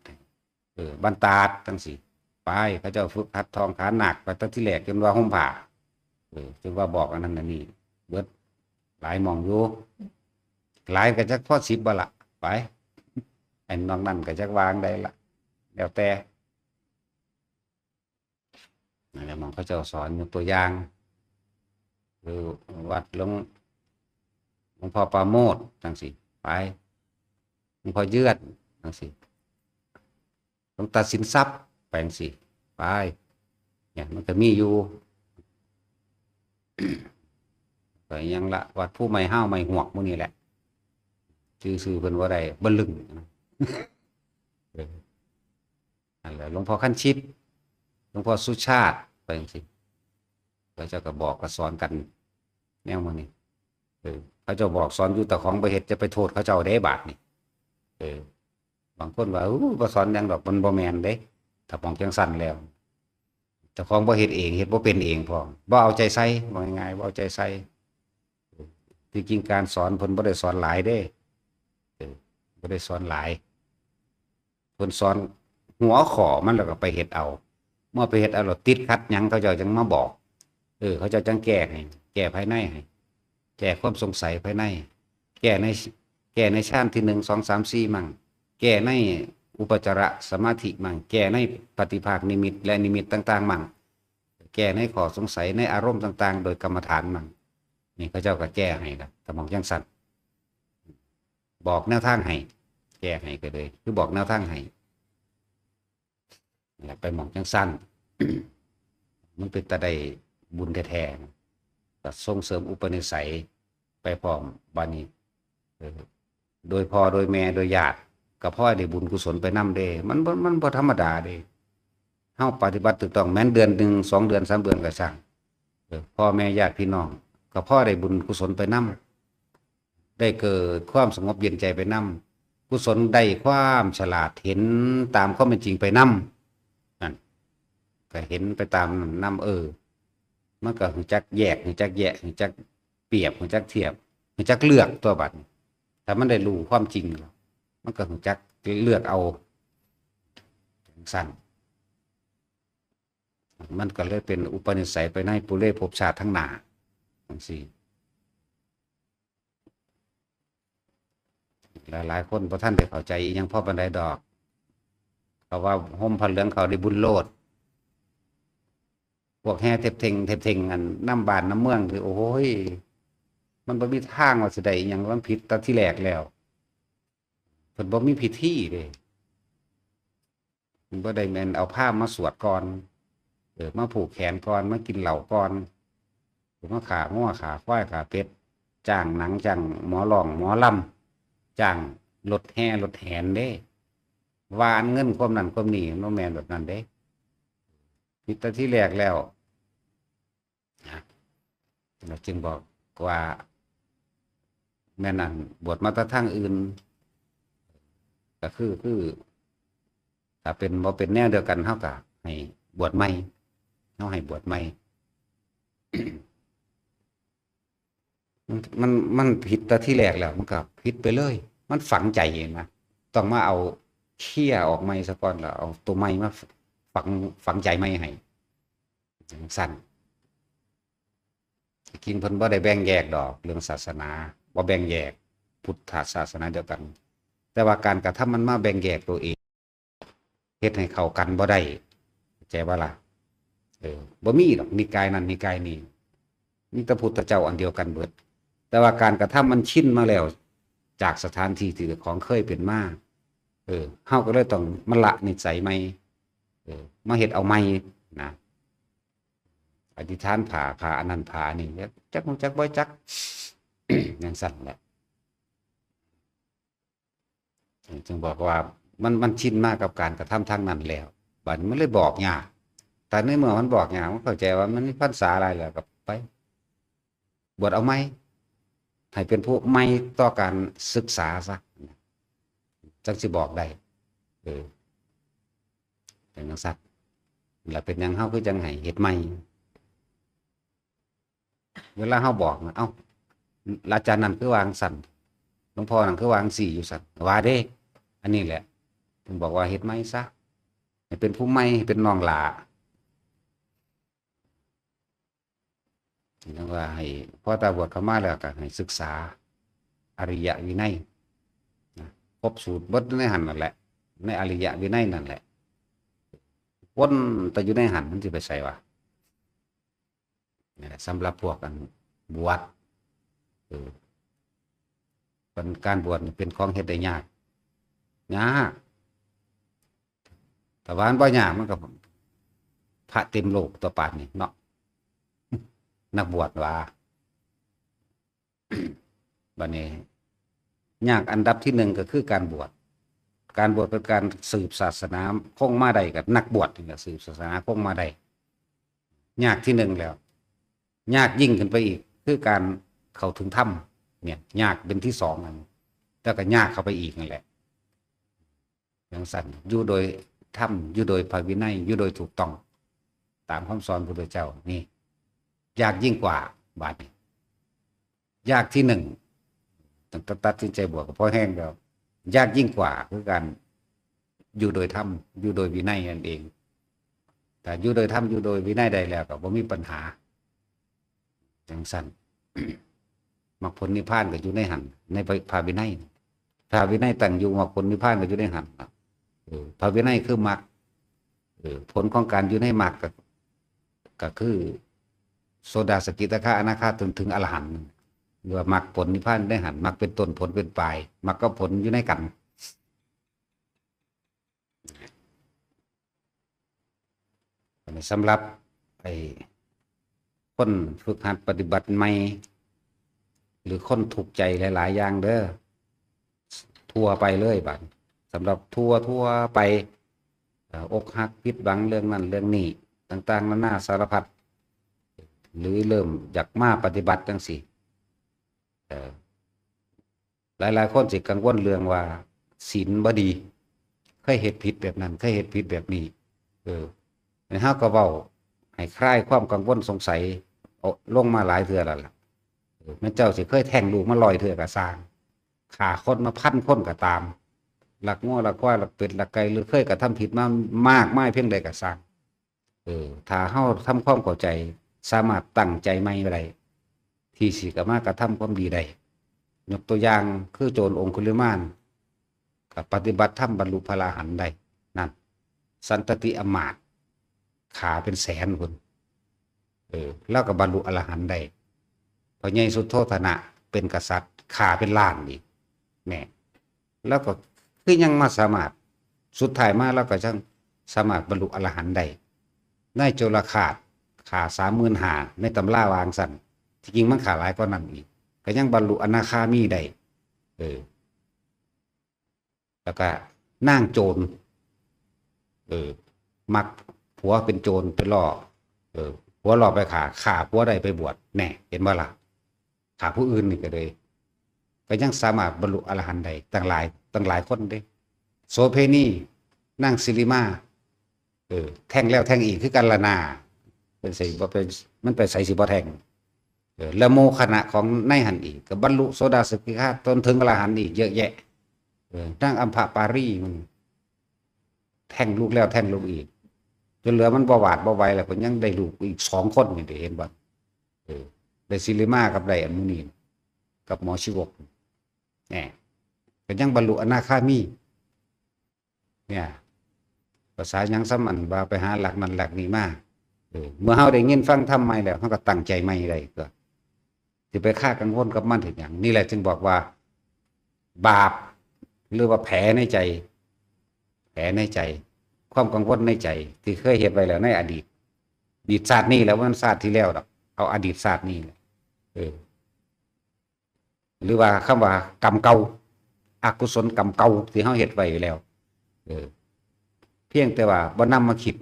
เออ บ้านตาดจั่งซี้ ไป เขาเจ้าฝึกหัดท่องขันนาคไปตั้งที่แรกจนว่าห่มผ้า เออ จนว่าบอกอันนั้นอันนี้ เบิด หลายหม่องอยู่ หลายก็จักพอสิบบ่ละ ไป ไอ้นอกนั้นก็จักวางได้ละ แล้วแต่ นั่นแหละ หม่องเขาเจ้าสอน ยกตัวอย่าง คือวัดหลวง หลวงพ่อปราโมทย์จั่งซี้ ไป หลวงพ่อเยือนจั่งซี้ หลวงตาสินทรัพย์ ไปจั่งซี้ ไป เนี่ย มันก็มีอยู่ ไปหยังละ วัดภูไม้ฮาวไม้ฮวกหมู่นี่แหละ ชื่อ ชื่อเพิ่นบ่ได้ บ่ลึง เออ นั่นแหละ หลวงพ่อคันชิต หลวงพ่อสุชาติ ไปจั่งซี้ เขาเจ้าก็บอกก็สอนกัน แนวหมู่นี้ เออ เขาเจ้าบอกสอนอยู่ แต่ของบ่เฮ็ด จะไปโทษเขาเจ้าเด้บาดนี่ เออ บางคนว่า อู้ บ่สอนหยังดอก มันบ่แม่นเด้ ถ้ามองจั่งซั้นแล้ว เจ้าของบ่เฮ็ดเอง เฮ็ดบ่เป็นเองพร้อม บ่เอาใจใส่ ว่าง่ายๆ บ่เอาใจใส่ ที่จริงการสอนเพิ่นบ่ได้สอนหลายเด้ เออ บ่ได้สอนหลาย เพิ่นสอนหัวข้อมันแล้วก็ไปเฮ็ดเอา เมื่อไปเฮ็ดเอาแล้วติดขัดหยัง เขาเจ้าจั่งมาบอก เออ เขาเจ้าจั่งแก้ให้ แก้ภายในให้ แก้ความสงสัยภายใน แก้ใน แก้ในฌานที่หนึ่ง สอง สาม สี่ มั่ง แก้ใน อุปจารสมาธิมั่ง แก้ในปฏิภาคนิมิตและนิมิตต่างๆมั่ง แก้ในข้อสงสัยในอารมณ์ต่างๆ โดยกรรมฐานมั่ง นี่เขาเจ้าก็แก้ให้ละถ้ามองจังซั่น บอกแนวทางให้ แก้ให้ก็เลย คือบอกแนวทางให้ นั่นแหละ ไปมองจังซั่น มันเป็นตาได้บุญแท้ๆ ก็ส่งเสริมอุปนิสัยไปพร้อม บาดนี้ เออ โดยพ่อโดยแม่โดยญาติ ก็พอได้บุญกุศลไปนำเด้ มันบ่ มันบ่ธรรมดาเด้ เฮาปฏิบัติถูกต้อง แม้นเดือนหนึ่ง สองเดือน สามเดือนก็ช่าง เออ พ่อแม่ญาติพี่น้อง ก็พอได้บุญกุศลไปนำ ได้เกิดความสงบเย็นใจไปนำ กุศลได้ความฉลาดเห็นตามความเป็นจริงไปนำ นั่น ก็เห็นไปตามนั้นนำ เออ มันก็รู้จักแยก รู้จักแยะ รู้จักเปรียบ รู้จักเทียบ รู้จักเลือกตัวบัดนี้ ถ้ามันได้รู้ความจริงแล้ว มันก็รู้จักเลือกเอา จังซั่น มันก็เลยเป็นอุปนิสัยไปในปุเรภพชาติทั้งหน้า จังซี่ หลายๆคนบ่ทันได้เข้าใจอิหยังพอปานใดดอก เขาว่าห่มผ้าเหลืองเขาได้บุญโลด พวกแห่เทพเทง เทพเทง อันนำบ้านนำเมืองนี่ โอ้ย มันบ่มีทางว่าสิได้อิหยัง มันผิดแต่ทีแรกแล้ว เพิ่นบ่มีพิธีเด้ เพิ่นบ่ได้แม่นเอาพราหมณ์มาสวดก่อน เออ มาผูกแขนก่อน มากินเหล้าก่อน มาฆ่างัวฆ่าควายฆ่าเป็ด จ้างหนังจ้างหมอร้องหมอลำ จ้างรถแห่รถแหนเด้ ว่าอันเงินความนั้นความนี้ มันบ่แม่นแบบนั้นเด้ ผิดแต่ทีแรกแล้ว นะ เราจึงบอกว่า แม่นอันบวชมาแต่ทางอื่น ก็คือ คือ ถ้าเป็น บ่เป็นแนวเดียวกัน เฮาก็ให้บวชใหม่ เฮาให้บวชใหม่ มัน มัน มันผิดแต่ทีแรกแล้ว มันก็ผิดไปเลย มันฝังใจนะ ต้องมาเอาเคลียร์ออกใหม่ซะก่อน แล้วเอาตัวใหม่มาฝัง ฝังใจใหม่ให้ จังซั่น จริงๆเพิ่นบ่ได้แบ่งแยกดอก เรื่องศาสนา บ่แบ่งแยก พุทธศาสนาเดียวกัน แต่ว่าการกระทำมันมาแบ่งแยกตัวเอง เฮ็ดให้เข้ากันบ่ได้ เข้าใจบ่ล่ะ เออ บ่มีดอก นิกายนั้นนิกายนี้ มีแต่พุทธเจ้าอันเดียวกันเบิด แต่ว่าการกระทำมันชินมาแล้ว จากสถานที่ที่ของเคยเป็นมา เออ เฮาก็เลยต้องมาละนิสัยใหม่ เออ มาเฮ็ดเอาใหม่นะ อธิษฐานผ่า ผ่าอันนั้นผ่าอันนี้ จักรู้จักบ่จัก จังซั่นแหละ จึงบอกว่ามัน มันชินมากับการกระทำทางนั้นแล้ว บัดนี้มันเลยบอกยาก แต่ในเมื่อมันบอกยาก มันเข้าใจว่ามันมีพรรษาหลายแล้วก็ไป บวชเอาใหม่ ให้เป็นผู้ใหม่ต่อการศึกษาซะ จังสิบอกได้ เออ เป็นจังซั่น แล้วเป็นหยังเฮาคือจังให้เฮ็ดใหม่ เวลาเฮาบอกนะ เอ้า อาจารย์นั่นคือว่าจั่งซั่น หลวงพ่อนั่นคือว่าจั่งซี่อยู่ซั่น ว่าเด้ อันนี้แหละ เพิ่นบอกว่าเฮ็ดใหม่ซะ ให้เป็นผู้ใหม่ ให้เป็นน้องหล้า จั่งว่าให้ พอตาบวชเข้ามาแล้วก็ให้ศึกษาอริยวินัยนะ ครบสูตรเบิดในหั่นนั่นแหละ ในอริยวินัยนั่นแหละ วนแต่อยู่ในหั่น มันสิไปไสวะ นี่แหละ สำหรับพวกอันบวช เออ เป็นการบวชนี่เป็นของเฮ็ดได้ยาก ยาก แต่ว่ามันบ่ยาก มันก็พระเต็มโลกตัวปานนี้เนาะ นักบวชว่า บัดนี้ ยากอันดับที่หนึ่งก็คือการบวช การบวชเป็นการสืบศาสนาคงมาได้กับนักบวชนี่แหละ สืบศาสนาคงมาได้ ยากที่หนึ่งแล้ว ยากยิ่งขึ้นไปอีก คือการเข้าถึงธรรมเนี่ย ยากเป็นที่สองอัน แล้วก็ยากเข้าไปอีกนั่นแหละ จังซั่น อยู่โดยธรรม อยู่โดยพระวินัย อยู่โดยถูกต้อง ตามคำสอนพระพุทธเจ้า นี่ ยากยิ่งกว่า บาดนี้ ยากที่หนึ่ง ตั้งแต่ตัดสินใจบวชก็พอแฮงแล้ว ยากยิ่งกว่า คือการอยู่โดยธรรม อยู่โดยวินัยนั่นเอง ถ้าอยู่โดยธรรม อยู่โดยวินัยได้แล้วก็บ่มีปัญหา จังซั่น มรรคผลนิพพานก็อยู่ในหั่น ในพระวินัย พระวินัยตั้งอยู่ มรรคผลนิพพานก็อยู่ในหั่นล่ะ เออ พระวินัยคือมรรค เออ ผลของการอยู่ในมรรคก็ ก็คือ โสดาสกิทาคาอนาคาจนถึงอรหันต์ หรือว่ามรรคผลนิพพานได้หัน มรรคเป็นต้นผลเป็นปลาย มรรคกับผลอยู่ในกัน อันนี้สำหรับไอ้คนฝึกหัดปฏิบัติใหม่ หรือคนทุกข์ใจหลายๆอย่างเด้อ ทั่วไปเลยบัด สำหรับทั่วทั่วไป เอ่อ อกหักผิดหวังเรื่องนั้นเรื่องนี้ ต่างๆนานาสารพัด หรือเริ่มอยากมาปฏิบัติจังซี่ เอ่อ หลายๆคนสิกังวลเรื่องว่าศีลบ่ดี เคยเฮ็ดผิดแบบนั้น เคยเฮ็ดผิดแบบนี้ เออ แล้วเฮาก็เว้าให้คลายความกังวลสงสัย เอาลงมาหลายเทื่อแล้วล่ะ เออ แม่นเจ้าสิเคยแท้งลูกมาร้อยเทื่อก็ซ่าง ฆ่าคนมาพันคนก็ตาม ลักงัวลักควายลักเป็ดลักไก่ หรือเคยกระทำผิดมามากมายเพียงใดก็ซ่าง เออ ถ้าเฮาทำความเข้าใจ สามารถตั้งใจใหม่ได้ ที่สิกลับมากระทำความดีได้ ยกตัวอย่างคือโจรองคุลิมาน ก็ปฏิบัติธรรมบรรลุพระอรหันต์ได้ นั่น สันตติอำมาตย์ ฆ่าเป็นแสนพุ้น เออ ลาวก็บรรลุอรหันต์ได้ พ่อใหญ่สุโธทนะเป็นกษัตริย์ ฆ่าเป็นล้านอีก แหม ลาวก็คือยังมาสามารถ สุดท้ายมาลาวก็จั่งสามารถบรรลุอรหันต์ได้ นายโจรฆาตฆ่าสามหมื่นห้า ในตำราว่าจั่งซั้น ที่จริงมันฆ่าหลายกว่านั้นอีก ก็ยังบรรลุอนาคามีได้ เออ แล้วก็นางโจร เออ มักผัวเป็นโจรไปล่อ เออ ผัวล่อไปฆ่า ฆ่าผัวได้ไปบวช แน่ เห็นบ่ล่ะ ฆ่าผู้อื่นนี่ก็เลย ก็ยังสามารถบรรลุอรหันต์ได้ตั้งหลาย ตั้งหลายคนเด้ โสเภณี นางสิริมา เออ แท้งแล้วแท้งอีกคือกันละนา เป็นไสบ่เป็น มันไปไสสิบ่แท้ง เออ แล้วโมคคัลลานะของนายหั้นอีก ก็บรรลุโสดาสกิทาคาจนถึงอรหันต์อีกเยอะแยะ เออ นางอัมพปารีมัน แท้งลูกแล้วแท้งลูกอีก จนเหลือมันบ่หวาดบ่ไหวแล้ว ก็ยังได้ลูกอีกสองคนนี่เด้ เห็นบ่ เออ ได้สิริมากับได้อันหมู่นี้ กับหมอชีวก แหม ก็ยังบรรลุอนาคามี เนี่ย ภาษาหยังซ้ำอันว่าไปหาหลักนั่นหลักนี้มา เออ เมื่อเฮาได้ยินฟังธรรมใหม่แล้ว เฮาก็ตั้งใจใหม่ได้ก็ สิไปคากังวลกับมันเฮ็ดหยัง นี่แหละจึงบอกว่า บาป หรือว่าแผลในใจ แผลในใจ ความกังวลในใจ ที่เคยเฮ็ดไว้แล้วในอดีต อดีตชาตินี้แล้ว บ่แม่นชาติที่แล้วดอก เอาอดีตชาตินี้แหละ เออ หรือว่าคำว่ากรรมเก่า อกุศลกรรมเก่าที่เฮาเฮ็ดไว้อยู่แล้ว เออ เพียงแต่ว่าบ่นำมาคิด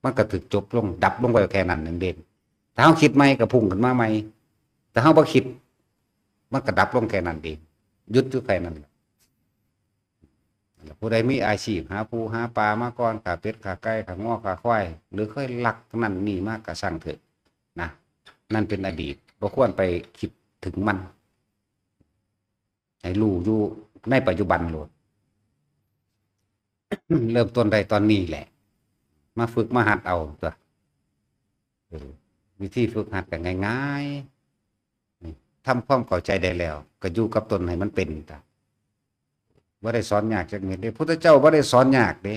มันก็ถูกจบลง ดับลงไปแค่นั้นเองเด้ ถ้าเฮาคิดใหม่ก็พุ่งขึ้นมาใหม่ ถ้าเฮาบ่คิด มันก็ดับลงแค่นั้นเอง หยุดอยู่แค่นั้นแหละ ผู้ใดมีอาชีพหาปูหาปลามาก่อน ฆ่าเป็ดฆ่าไก่ ฆ่างัวฆ่าควาย หรือเคยลักนั่นนี่มาก็ซ่างเถอะนะ นั่นเป็นอดีต บ่ควรไปคิดถึงมัน ให้รู้อยู่ในปัจจุบันโลด เริ่มต้นได้ตอนนี้แหละ มาฝึกมาหัดเอาตัว เออ วิธีฝึกหัดก็ง่ายๆ ทำความเข้าใจได้แล้ว ก็อยู่กับตนให้มันเป็นตา บ่ได้สอนยากจักเม็ดเด้ พุทธเจ้าบ่ได้สอนยากเด้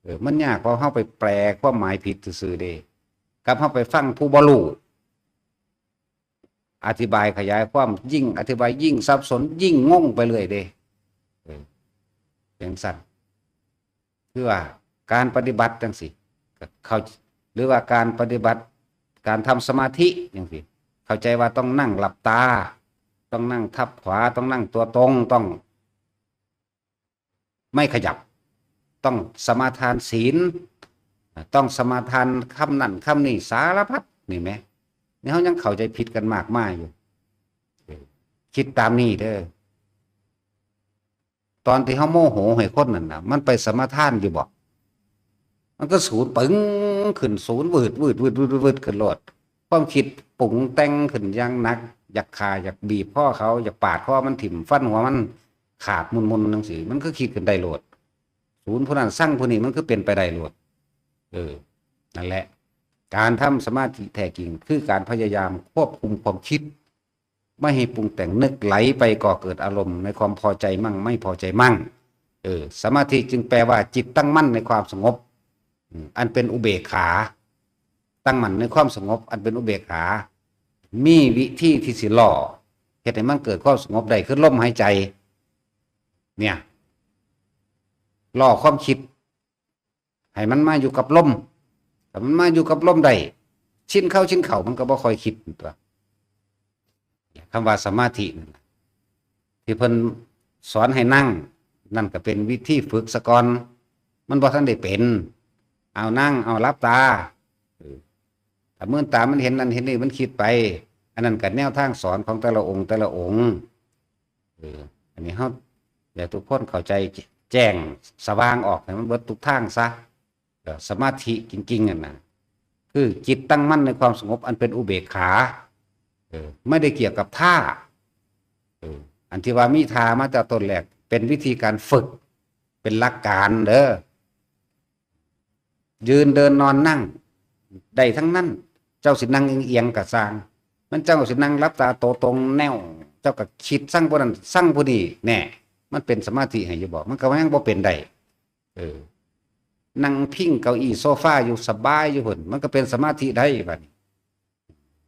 เออ มันยากเพราะเฮาไปแปลความหมายผิดซื่อๆเด้ กับเฮาไปฟังผู้บ่รู้ อธิบายขยายความ ยิ่งอธิบายยิ่งสับสน ยิ่งงงไปเรื่อยเด้ เออ จั่งซั้น คือว่าการปฏิบัติจั่งซี้ ก็เข้า หรือว่าการปฏิบัติ การทำสมาธิจั่งซี้ เข้าใจว่าต้องนั่งหลับตา ต้องนั่งทับขวา ต้องนั่งตัวตรง ต้องไม่ขยับ ต้องสมาทานศีล ต้องสมาทานคำนั่นคำนี้สารพัด นี่แหม นี่เฮายังเข้าใจผิดกันมากมายอยู่ เออ คิดตามนี้เด้อ ตอนที่เฮาโมโหให้คนนั่นน่ะ มันไปสมาทานอยู่บ่ มันก็สูนปึงขึ้น สูนวืด วืด วืด วืด วืด ขึ้นโลด ความคิดปรุงแต่งขึ้นอย่างหนัก อยากฆ่า อยากบีบคอเขา อยากปาดคอมันถิ่ม ฟันหัวมันขาดมุนๆจั่งซี้ มันคือคิดขึ้นได้โลด สูนผู้นั้นซังผู้นี้ มันคือเป็นไปได้โลด เออ นั่นแหละ การทำสมาธิแท้จริง คือการพยายามควบคุมความคิด ไม่ให้ปรุงแต่ง นึกไหลไปก่อเกิดอารมณ์ในความพอใจมั่งไม่พอใจมั่ง เออ สมาธิจึงแปลว่าจิตตั้งมั่นในความสงบ อืม อันเป็นอุเบกขา ตั้งมั่นในความสงบ อันเป็นอุเบกขา มีวิธีที่สิหล่อ เฮ็ดให้มันเกิดความสงบได้ คือลมหายใจ เนี่ย หล่อความคิด ให้มันมาอยู่กับลม ถ้ามันมาอยู่กับลมได้ ชินเข้าชินเข้า มันก็บ่ค่อยคิดตัว คำว่าสมาธินั่นน่ะ ที่เพิ่นสอนให้นั่ง นั่นก็เป็นวิธีฝึกซะก่อน มันบ่ทันได้เป็น เอานั่ง เอาหลับตา เออ ถ้ามื่นตามันเห็นนั่นเห็นนี่ มันคิดไป อันนั้นก็แนวทางสอนของแต่ละองค์แต่ละองค์ เออ อันนี้เฮาอยากทุกคนเข้าใจแจ้งสว่างออกให้มันเบิดทุกทางซะ เออ สมาธิจริงๆนั่นน่ะ คือจิตตั้งมั่นในความสงบอันเป็นอุเบกขา เออ ไม่ได้เกี่ยวกับท่า เออ อันที่ว่ามีท่ามาแต่ต้นแรก เป็นวิธีการฝึก เป็นหลักการเด้อ ยืนเดินนอนนั่ง ได้ทั้งนั้น เจ้าสินั่งเอียงๆก็ซ่าง มันเจ้าสินั่งหลับตาโตตรงแนว เจ้าก็คิดซ่างผู้นั้นซ่างผู้นี้ แน่ มันเป็นสมาธิให้อยู่บ่ มันก็ยังบ่เป็นได้ เออ นั่งพิงเก้าอี้โซฟาอยู่สบายอยู่พุ้น มันก็เป็นสมาธิได้บัดนี้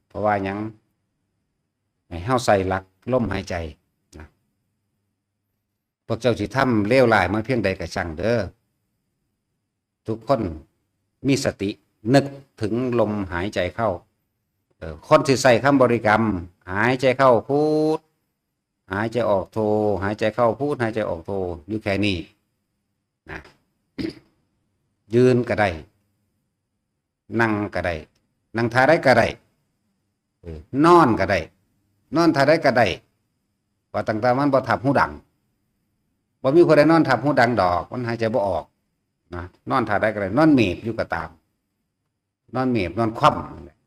เพราะว่าหยัง ให้เฮาใส่หลักลมหายใจนะ พวกเจ้าสิทำเลวร้ายมาเพียงใดก็ช่างเด้อ ทุกคนมีสตินึกถึงลมหายใจเข้า เออ คนที่ใส่คำบริกรรม หายใจเข้าพุท หายใจออกโท หายใจเข้าพุท หายใจออกโท อยู่แค่นี้นะ ยืนก็ได้ นั่งก็ได้ นั่งท่าใดก็ได้ เออ นอนก็ได้ นอนท่าใดก็ได้ ว่าตั้งแต่มันบ่ทับหูดัง บ่มีผู้ใดนอนทับหูดังดอก มันหายใจบ่ออกนะ นอนท่าใดก็ได้ นอนเมบอยู่ก็ตาม นอนเมบ นอนคว่ำนั่นแหละ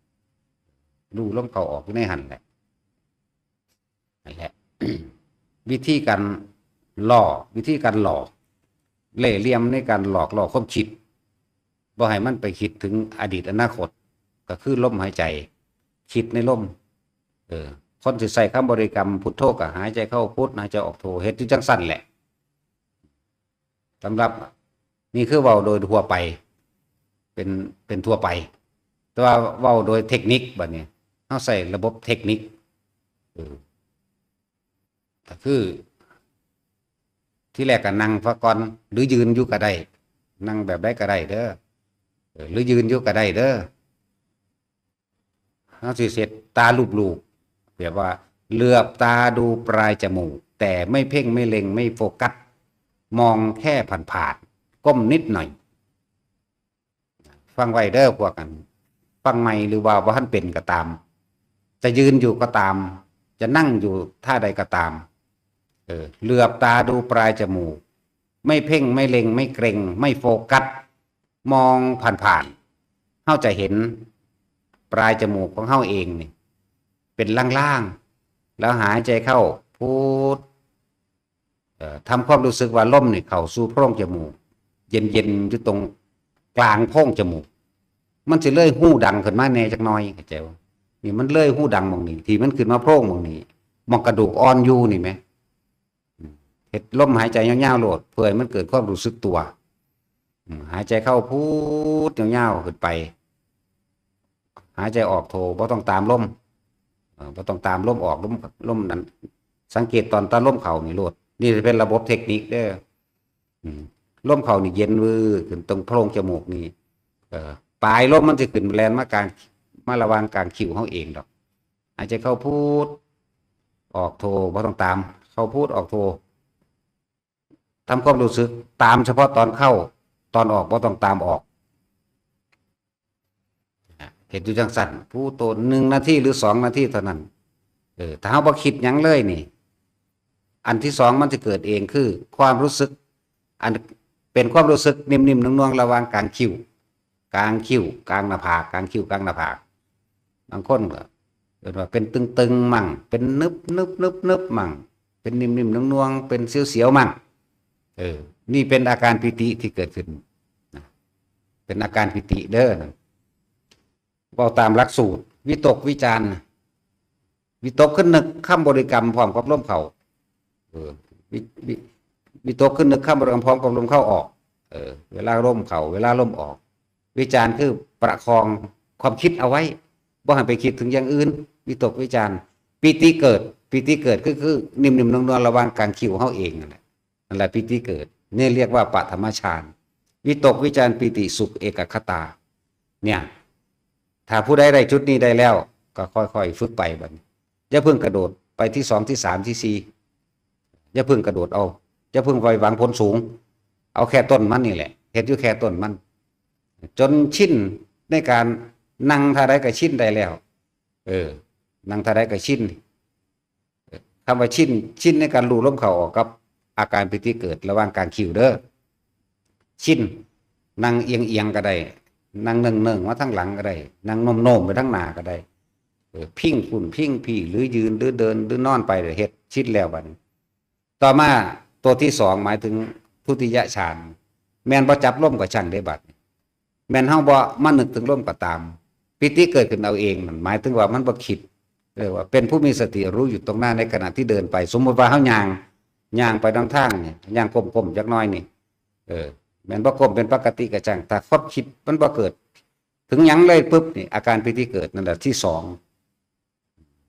รู้ลมเข้าออกอยู่ในหั่นแหละ นั่นแหละ วิธีการหล่อ วิธีการหลอก เล่ห์เหลี่ยมในการหลอกล่อความคิด บ่ให้มันไปคิดถึงอดีตอนาคต ก็คือลมหายใจ คิดในลม เออ คนสิใส่คำบริกรรมพุทโธก็หายใจเข้าพุท หายใจออกโท เฮ็ดอยู่จังซั่นแหละ สำหรับ นี่คือเว้าโดยทั่วไป เป็น เป็นทั่วไป แต่ว่าเว้าโดยเทคนิคบัดนี้ เฮาใส่ระบบเทคนิค เออ ก็คือ ที่แรกก็นั่งซะก่อน หรือยืนอยู่ก็ได้ นั่งแบบใดก็ได้เด้อ เออ หรือยืนอยู่ก็ได้เด้อ เฮาสิเฮ็ดตาลูบๆ แบบว่าเหลือบตาดูปลายจมูก แต่ไม่เพ่งไม่เล็งไม่โฟกัส มองแค่ผ่านๆ ก้มนิดหน่อย ฟังไว้เด้อพวกกัน ฟังใหม่หรือว่าบ่ทันเป็นก็ตาม จะยืนอยู่ก็ตาม จะนั่งอยู่ท่าใดก็ตาม เออ เหลือบตาดูปลายจมูก ไม่เพ่งไม่เล็งไม่เกร็งไม่โฟกัส มองผ่านๆ เฮาจะเห็นปลายจมูกของเฮาเองนี่ เป็นล่างๆ แล้วหายใจเข้าพุท เอ่อ ทำความรู้สึกว่าลมนี่เข้าสู่โพรงจมูก เย็นๆ อยู่ตรงกลางโพรงจมูก มันสิเลยฮูดังขึ้นมาแหน่จักหน่อย เข้าใจบ่ นี่มันเลยฮูดังหม่องนี้ ที่มันขึ้นมาโพรงหม่องนี้ หม่องกระดูกอ่อนอยู่นี่แหม อืม เฮ็ดลมหายใจยาวๆ โลด เพื่อให้มันเกิดความรู้สึกตัว อืม หายใจเข้าพุทยาวๆ ขึ้นไป หายใจออกโท บ่ต้องตามลม เอ่อ บ่ต้องตามลมออก ลม ลมนั้น สังเกตตอน ตอนลมเข้านี่โลด นี่เป็นระบบเทคนิคเด้อ อืม ลมเข้านี่เย็นวืดขึ้นตรงโพรงจมูกนี่ เอ่อ ปลายลมมันสิขึ้นแล่นมากลาง มาระหว่างกลางคิ้วเฮาเองดอก หายใจเข้าพุท ออกโท บ่ต้องตาม เข้าพุท ออกโท ทำความรู้สึก ตามเฉพาะตอนเข้า ตอนออกบ่ต้องตามออก เฮ็ดอยู่จังซั่น พุทโธ หนึ่งนาทีหรือสองนาทีเท่านั้น เออ ถ้าเฮาบ่คิดหยังเลยนี่ อันที่สองมันสิเกิดเองคือความรู้สึก อันเป็นความรู้สึกนิ่มๆ นวลๆ ระหว่างกลางคิ้ว กลางคิ้ว กลางหน้าผาก กลางคิ้ว กลางหน้าผาก บางคนก็เอิ้นว่าเป็นตึงๆ มั่ง เป็นนึบๆ ๆ ๆ มั่ง เป็นนิ่มๆ นวลๆ เป็นเสียวๆ มั่ง เออ นี่เป็นอาการปีติที่เกิดขึ้นนะ เป็นอาการปีติเด้อนะ เว้าตามหลักสูตร วิตกวิจารณ์นะ วิตกคือนึกคำบริกรรมพร้อมกับลมเข้า เออ วิ วิ วิตกคือนึกคำบริกรรมพร้อมกับลมเข้าออก เออ เวลาลมเข้า เวลาลมออก วิจารคือประคองความคิดเอาไว้ บ่ให้ไปคิดถึงอย่างอื่น วิตกวิจาร ปีติเกิด ปีติเกิดคือ คือ นิ่มๆนวลๆระหว่างกลางคิ้วเฮาเองนั่นแหละ นั่นแหละปีติเกิด นี่เรียกว่าปฐมฌาน วิตกวิจารปีติสุขเอกคตา เนี่ย ถ้าผู้ใดได้จุดนี้ได้แล้ว ก็ค่อยๆฝึกไปบัดนี้ อย่าเพิ่งกระโดดไปที่สอง ที่สาม ที่สี่ อย่าเพิ่งกระโดดเอา อย่าเพิ่งไปหวังผลสูง เอาแค่ต้นมันนี่แหละ เฮ็ดอยู่แค่ต้นมัน จนชินในการนั่งท่าใดก็ชินได้แล้ว เออ นั่งท่าใดก็ชิน คำว่าชิน ชินในการรู้ลมเข้าออกกับอาการปีติเกิดระหว่างกลางคิ้วเด้อ ชิน นั่งเอียงๆก็ได้ นั่งเนิ่งๆมาทางหลังก็ได้ นั่งโน้มๆไปทางหน้าก็ได้ เออ พิงพุ้นพิงพี้ หรือยืน หรือเดิน หรือนอนไป เฮ็ดชินแล้วบัดนี้ ต่อมาตัวที่สองหมายถึงทุติยฌาน แม่นบ่จับลมก็ช่างเด้บัดนี้ แม่นเฮาบ่มานึกถึงลมก็ตาม ปีติเกิดขึ้นเอาเอง นั่นหมายถึงว่ามันบ่คิด เรียกว่าเป็นผู้มีสติรู้อยู่ตรงหน้าในขณะที่เดินไป สมมุติว่าเฮาย่าง ย่างไปนำทางนี่ ย่างก้มๆจักหน่อยนี่ เออ แม่นบ่ก้มเป็นปกติก็ช่าง ถ้าความคิดมันบ่เกิดถึงหยังเลยปุ๊บนี่ อาการปีติเกิดนั่นแหละที่สอง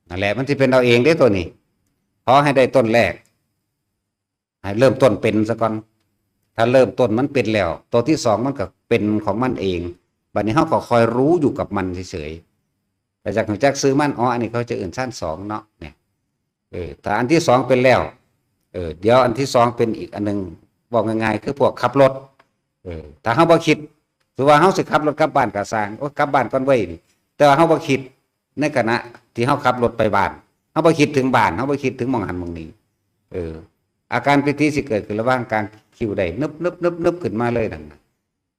นั่นแหละ มันสิเป็นเอาเองเด้ตัวนี้ ขอให้ได้ต้นแรก ให้เริ่มต้นเป็นซะก่อน ถ้าเริ่มต้นมันเป็นแล้ว ตัวที่สองมันก็เป็นของมันเอง บัดนี้เฮาก็คอยรู้อยู่กับมันเฉยๆ แต่จากรู้จักซื่อมัน อ๋อ อันนี้เขาจะเอิ้นฌานสองเนาะ เนี่ย เออ ถ้าอันที่สองเป็นแล้ว เออ เดี๋ยวอันที่สองเป็นอีกอันหนึ่ง บอกง่ายๆ คือพวกขับรถ เออ ถ้าเฮาบ่คิด สมมุติว่าเฮาสิขับรถกลับบ้านก็ซ่าง โอ้ย กลับบ้านก่อนเว้ยนี่ แต่ว่าเฮาบ่คิด ในขณะที่เฮาขับรถไปบ้าน เฮาบ่คิดถึงบ้าน เฮาบ่คิดถึงหม่องหั้นหม่องนี้ เออ อาการปีติสิเกิดขึ้นระหว่างกลางคิ้วได้ นึบๆๆๆขึ้นมาเลยนั่นน่ะ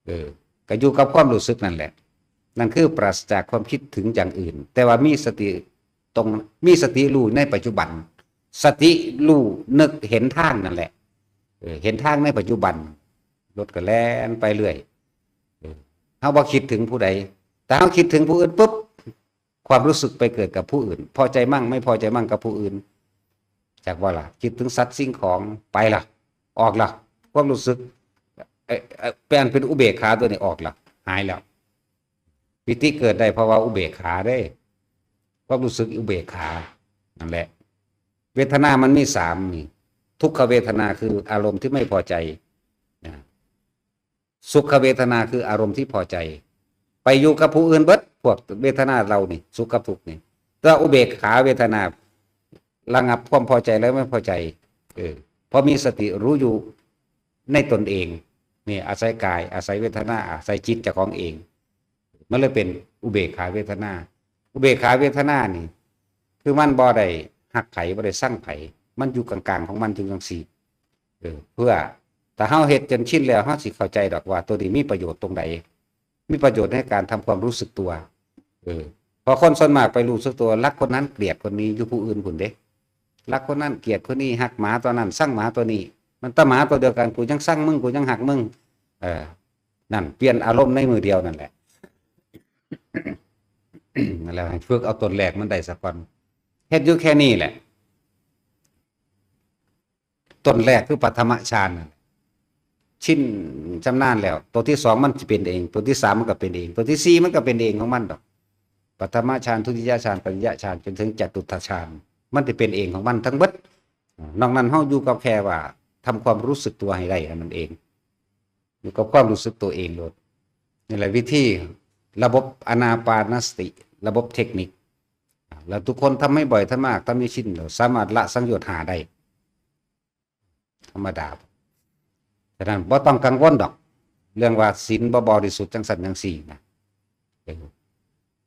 เออ ก็อยู่กับความรู้สึกนั่นแหละ นั่นคือปราศจากความคิดถึงอย่างอื่น แต่ว่ามีสติตรง มีสติรู้ในปัจจุบัน สติรู้นึกเห็นทางนั่นแหละ เออ เห็นทางในปัจจุบัน รถก็แล่นไปเรื่อย เออ เฮาบ่คิดถึงผู้ใด แต่เฮาคิดถึงผู้อื่นปุ๊บ ความรู้สึกไปเกิดกับผู้อื่น พอใจมั่งไม่พอใจมั่งกับผู้อื่น จักว่าล่ะ คิดถึงสัตว์สิ่งของ ไปล่ะ ออกล่ะ ความรู้สึก เอ่อ เอ่อ เป็น เป็นอุเบกขาตัวนี้ออกล่ะ หายแล้ว ปีติเกิดได้เพราะว่าอุเบกขาเด้ ความรู้สึกอุเบกขา นั่นแหละ เวทนามันมีสามนี่ ทุกขเวทนาคืออารมณ์ที่ไม่พอใจ นะ สุขเวทนาคืออารมณ์ที่พอใจ ไปอยู่กับผู้อื่นเบิด พวกเวทนาเหล่านี้ สุขกับทุกข์นี่ แต่อุเบกขาเวทนา ระงับความพอใจและไม่พอใจ เออ พอมีสติรู้อยู่ในตนเอง นี่อาศัยกาย อาศัยเวทนา อาศัยจิตเจ้าของเอง มันเลยเป็นอุเบกขาเวทนา อุเบกขาเวทนานี่ คือมันบ่ได้ฮักไผ บ่ได้ซังไผ มันอยู่กลางๆของมันอยู่จังซี่ เออ เพื่อ ถ้าเฮาเฮ็ดจนชินแล้ว เฮาสิเข้าใจดอกว่าตัวนี้มีประโยชน์ตรงใด มีประโยชน์ในการทำความรู้สึกตัว เออ เพราะคนส่วนมากไปรู้สึกตัว รักคนนั้นเกลียดคนนี้ อยู่ผู้อื่นพุ้นเด้ รักคนนั้นเกลียดคนนี้ ฮักหมาตัวนั้น ซังหมาตัวนี้ มันตะหมาตัวเดียวกัน กูยังซังมึง กูยังฮักมึง เออ นั่น เปลี่ยนอารมณ์ในมือเดียวนั่นแหละ นั่นแหละ ให้ฝึกเอาต้นแรกมันได้ซะก่อน เฮ็ดอยู่แค่นี้แหละ ต้นแรกคือปฐมฌานน่ะ ชินชำนาญแล้ว ตัวที่สองมันสิเป็นเอง ตัวที่สามมันก็เป็นเอง ตัวที่สี่มันก็เป็นเองของมันดอก ปฐมฌาน ทุติยฌาน ตติยฌาน จนถึงจตุตถฌาน มันสิเป็นเองของมันทั้งเบิด นอกนั้นเฮาอยู่กับแค่ว่าทำความรู้สึกตัวให้ได้เท่านั้นเอง อยู่กับความรู้สึกตัวเองโลด นี่แหละวิธีระบบอานาปานสติ ระบบเทคนิค แล้วทุกคนทำให้บ่อย ทำมาก ทำให้ชิน แล้วสามารถละสังโยชน์ห้าได้ ธรรมดา ฉะนั้นบ่ต้องกังวลดอก เรื่องว่าศีลบ่บริสุทธิ์จังซั่นจังซี่นะ เออ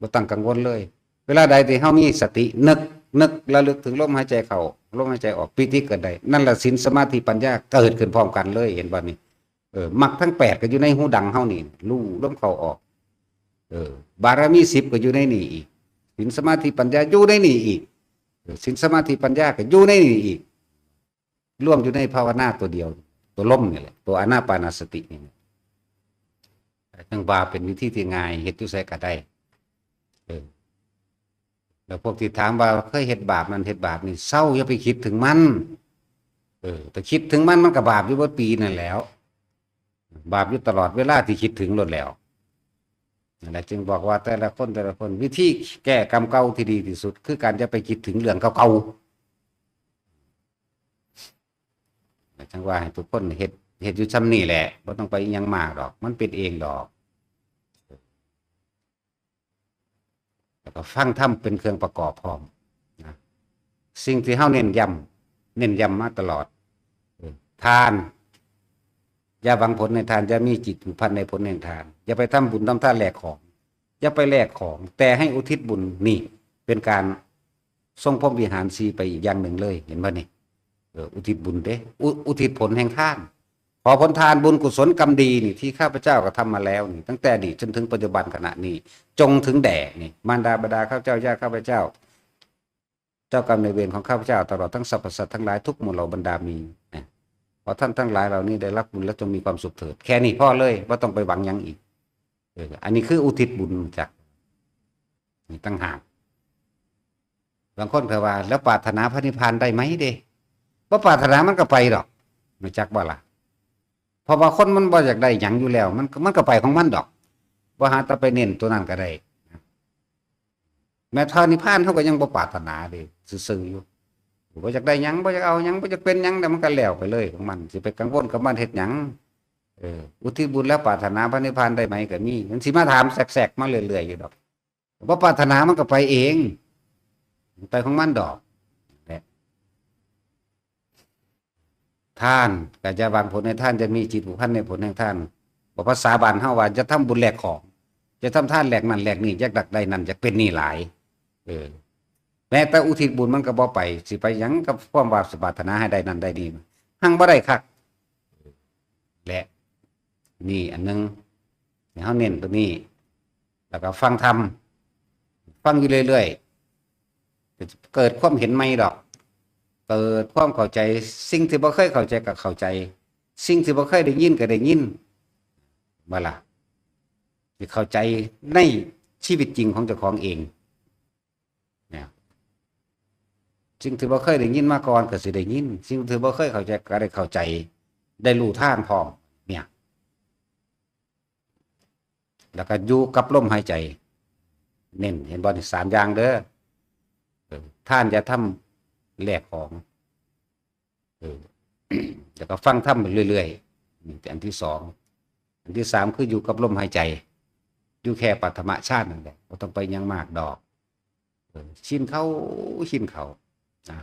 บ่ต้องกังวลเลย เวลาใดที่เฮามีสตินึก นึกระลึกถึงลมหายใจเข้า ลมหายใจออก ปีติเกิดได้ นั่นแหละศีลสมาธิปัญญาเกิดขึ้นพร้อมกันเลย เห็นบ่นี่ เออ มรรคทั้งแปดก็อยู่ในหูดังเฮานี่ รู้ลมเข้าออก เออ บารมีสิบก็อยู่ในนี่อีก ศีลสมาธิปัญญาอยู่ในนี่อีก เออ ศีลสมาธิปัญญาก็อยู่ในนี่อีก รวมอยู่ในภาวนาตัวเดียว ตัวลมนี่แหละ ตัวอานาปานสตินี่แหละ จั่งว่าเป็นวิธีที่ง่าย เฮ็ดอยู่ไสก็ได้ เออ แล้วพวกที่ถามว่าเคยเฮ็ดบาปนั่นเฮ็ดบาปนี่ เซา อย่าไปคิดถึงมัน เอ ออ แต่คิดถึงมันมันก็บาปอยู่เบิดปีนั่นแหล้ว บาปอยู่ตลอดเวลาที่คิดถึงโลดแล้ว นั่นแหละจึงบอกว่าแต่ละคนแต่ละคน วิธีแก้กรรมเก่าที่ดีที่สุด คือการอย่าไปคิดถึงเรื่องเก่าๆ จังว่าให้ทุกคนเฮ็ด เฮ็ดอยู่ซ่ำนี่แหละ บ่ต้องไปอิหยังมากดอก มันเป็นเองดอก แล้วก็ฟังธรรมเป็นเครื่องประกอบพร้อมนะ สิ่งที่เฮาเน้นย้ำ เน้นย้ำมาตลอด เออ ทาน อย่าหวังผลในทาน อย่ามีจิตผูกพันในผลแห่งทาน อย่าไปทำบุญทำทานแลกของ อย่าไปแลกของ แต่ให้อุทิศบุญ นี่เป็นการทรงพรหมวิหารสี่ไปอีกอย่างหนึ่งเลย เห็นบ่นี่ เออ อุทิศบุญเด้ อุ อุทิศผลแห่งทาน ขอผลทานบุญกุศลกรรมดีนี่ที่ข้าพเจ้ากระทำมาแล้วนี่ ตั้งแต่อดีตจนถึงปัจจุบันขณะนี้ จงถึงแด่นี่ มารดาบิดาข้าพเจ้า ญาติข้าพเจ้า เจ้ากรรมนายเวรของข้าพเจ้า ตลอดทั้งสรรพสัตว์ทั้งหลายทุกหมู่เหล่าบรรดามีนะ ขอท่านทั้งหลายเหล่านี้ได้รับบุญและจงมีความสุขเถิด แค่นี้พอเลย บ่ต้องไปหวังหยังอีก เออ อันนี้คืออุทิศบุญจ้ะ นี่ต่างหาก บางคนก็ว่า แล้วปรารถนาพระนิพพานได้ไหมเด้ บ่ปรารถนามันก็ไปดอก รู้จักบ่ล่ะ เพราะว่าคนมันบ่อยากได้หยังอยู่แล้ว มัน มันก็ไปของมันดอก บ่หาแต่ไปเน้นตัวนั้นก็ได้ แม้พระนิพพานเฮาก็ยังบ่ปรารถนาเด้ ซื่อๆอยู่ บ่อยากได้หยัง บ่อยากเอาหยัง บ่อยากเป็นหยัง แต่มันก็แล้วไปเลยของมัน สิไปกังวลกับมันเฮ็ดหยัง เออ อุทิศบุญแล้วปรารถนาพระนิพพานได้ไหมก็มี มันสิมาถามแซกๆมาเรื่อยๆอยู่ดอก บ่ปรารถนามันก็ไปเอง ไปของมันดอก แหละ ทาน ก็อย่าหวังผลในทาน อย่ามีจิตผูกพันในผลแห่งทาน บอกภาษาบ้านเฮาว่า อย่าทำบุญแลกของ อย่าทำทานแลกนั่นแลกนี่ อยากดักได้นั่น อยากเป็นนี่หลาย เออ แม้แต่อุทิศบุญมันก็บ่ไป สิไปหยังกับความว่าสิปรารถนาให้ได้นั่นได้นี่ หั่งบ่ได้คัก และนี่อันหนึ่ง ให้เฮาเน้นตัวนี้ แล้วก็ฟังธรรม ฟังอยู่เรื่อยๆ เกิดความเห็นใหม่ดอก เกิดความเข้าใจ สิ่งที่บ่เคยเข้าใจก็เข้าใจ สิ่งที่บ่เคยได้ยินก็ได้ยิน บ่ล่ะ สิเข้าใจในชีวิตจริงของเจ้าของเอง เนี่ย สิ่งที่บ่เคยได้ยินมาก่อนก็สิได้ยิน สิ่งที่บ่เคยเข้าใจก็ได้เข้าใจ ได้รู้ทางพร้อม เนี่ย แล้วก็อยู่กับลมหายใจ เน้น เห็นบ่นี่ สามอย่างเด้อ เออ ทานอย่าทำแลกของ เออ แล้วก็ฟังธรรมไปเรื่อยๆ นี่อันที่สอง อันที่สามคืออยู่กับลมหายใจ อยู่แค่ปฐมฌานนั่นแหละ บ่ต้องไปหยังมากดอก เออ ชินเข้า ชินเข้า นะ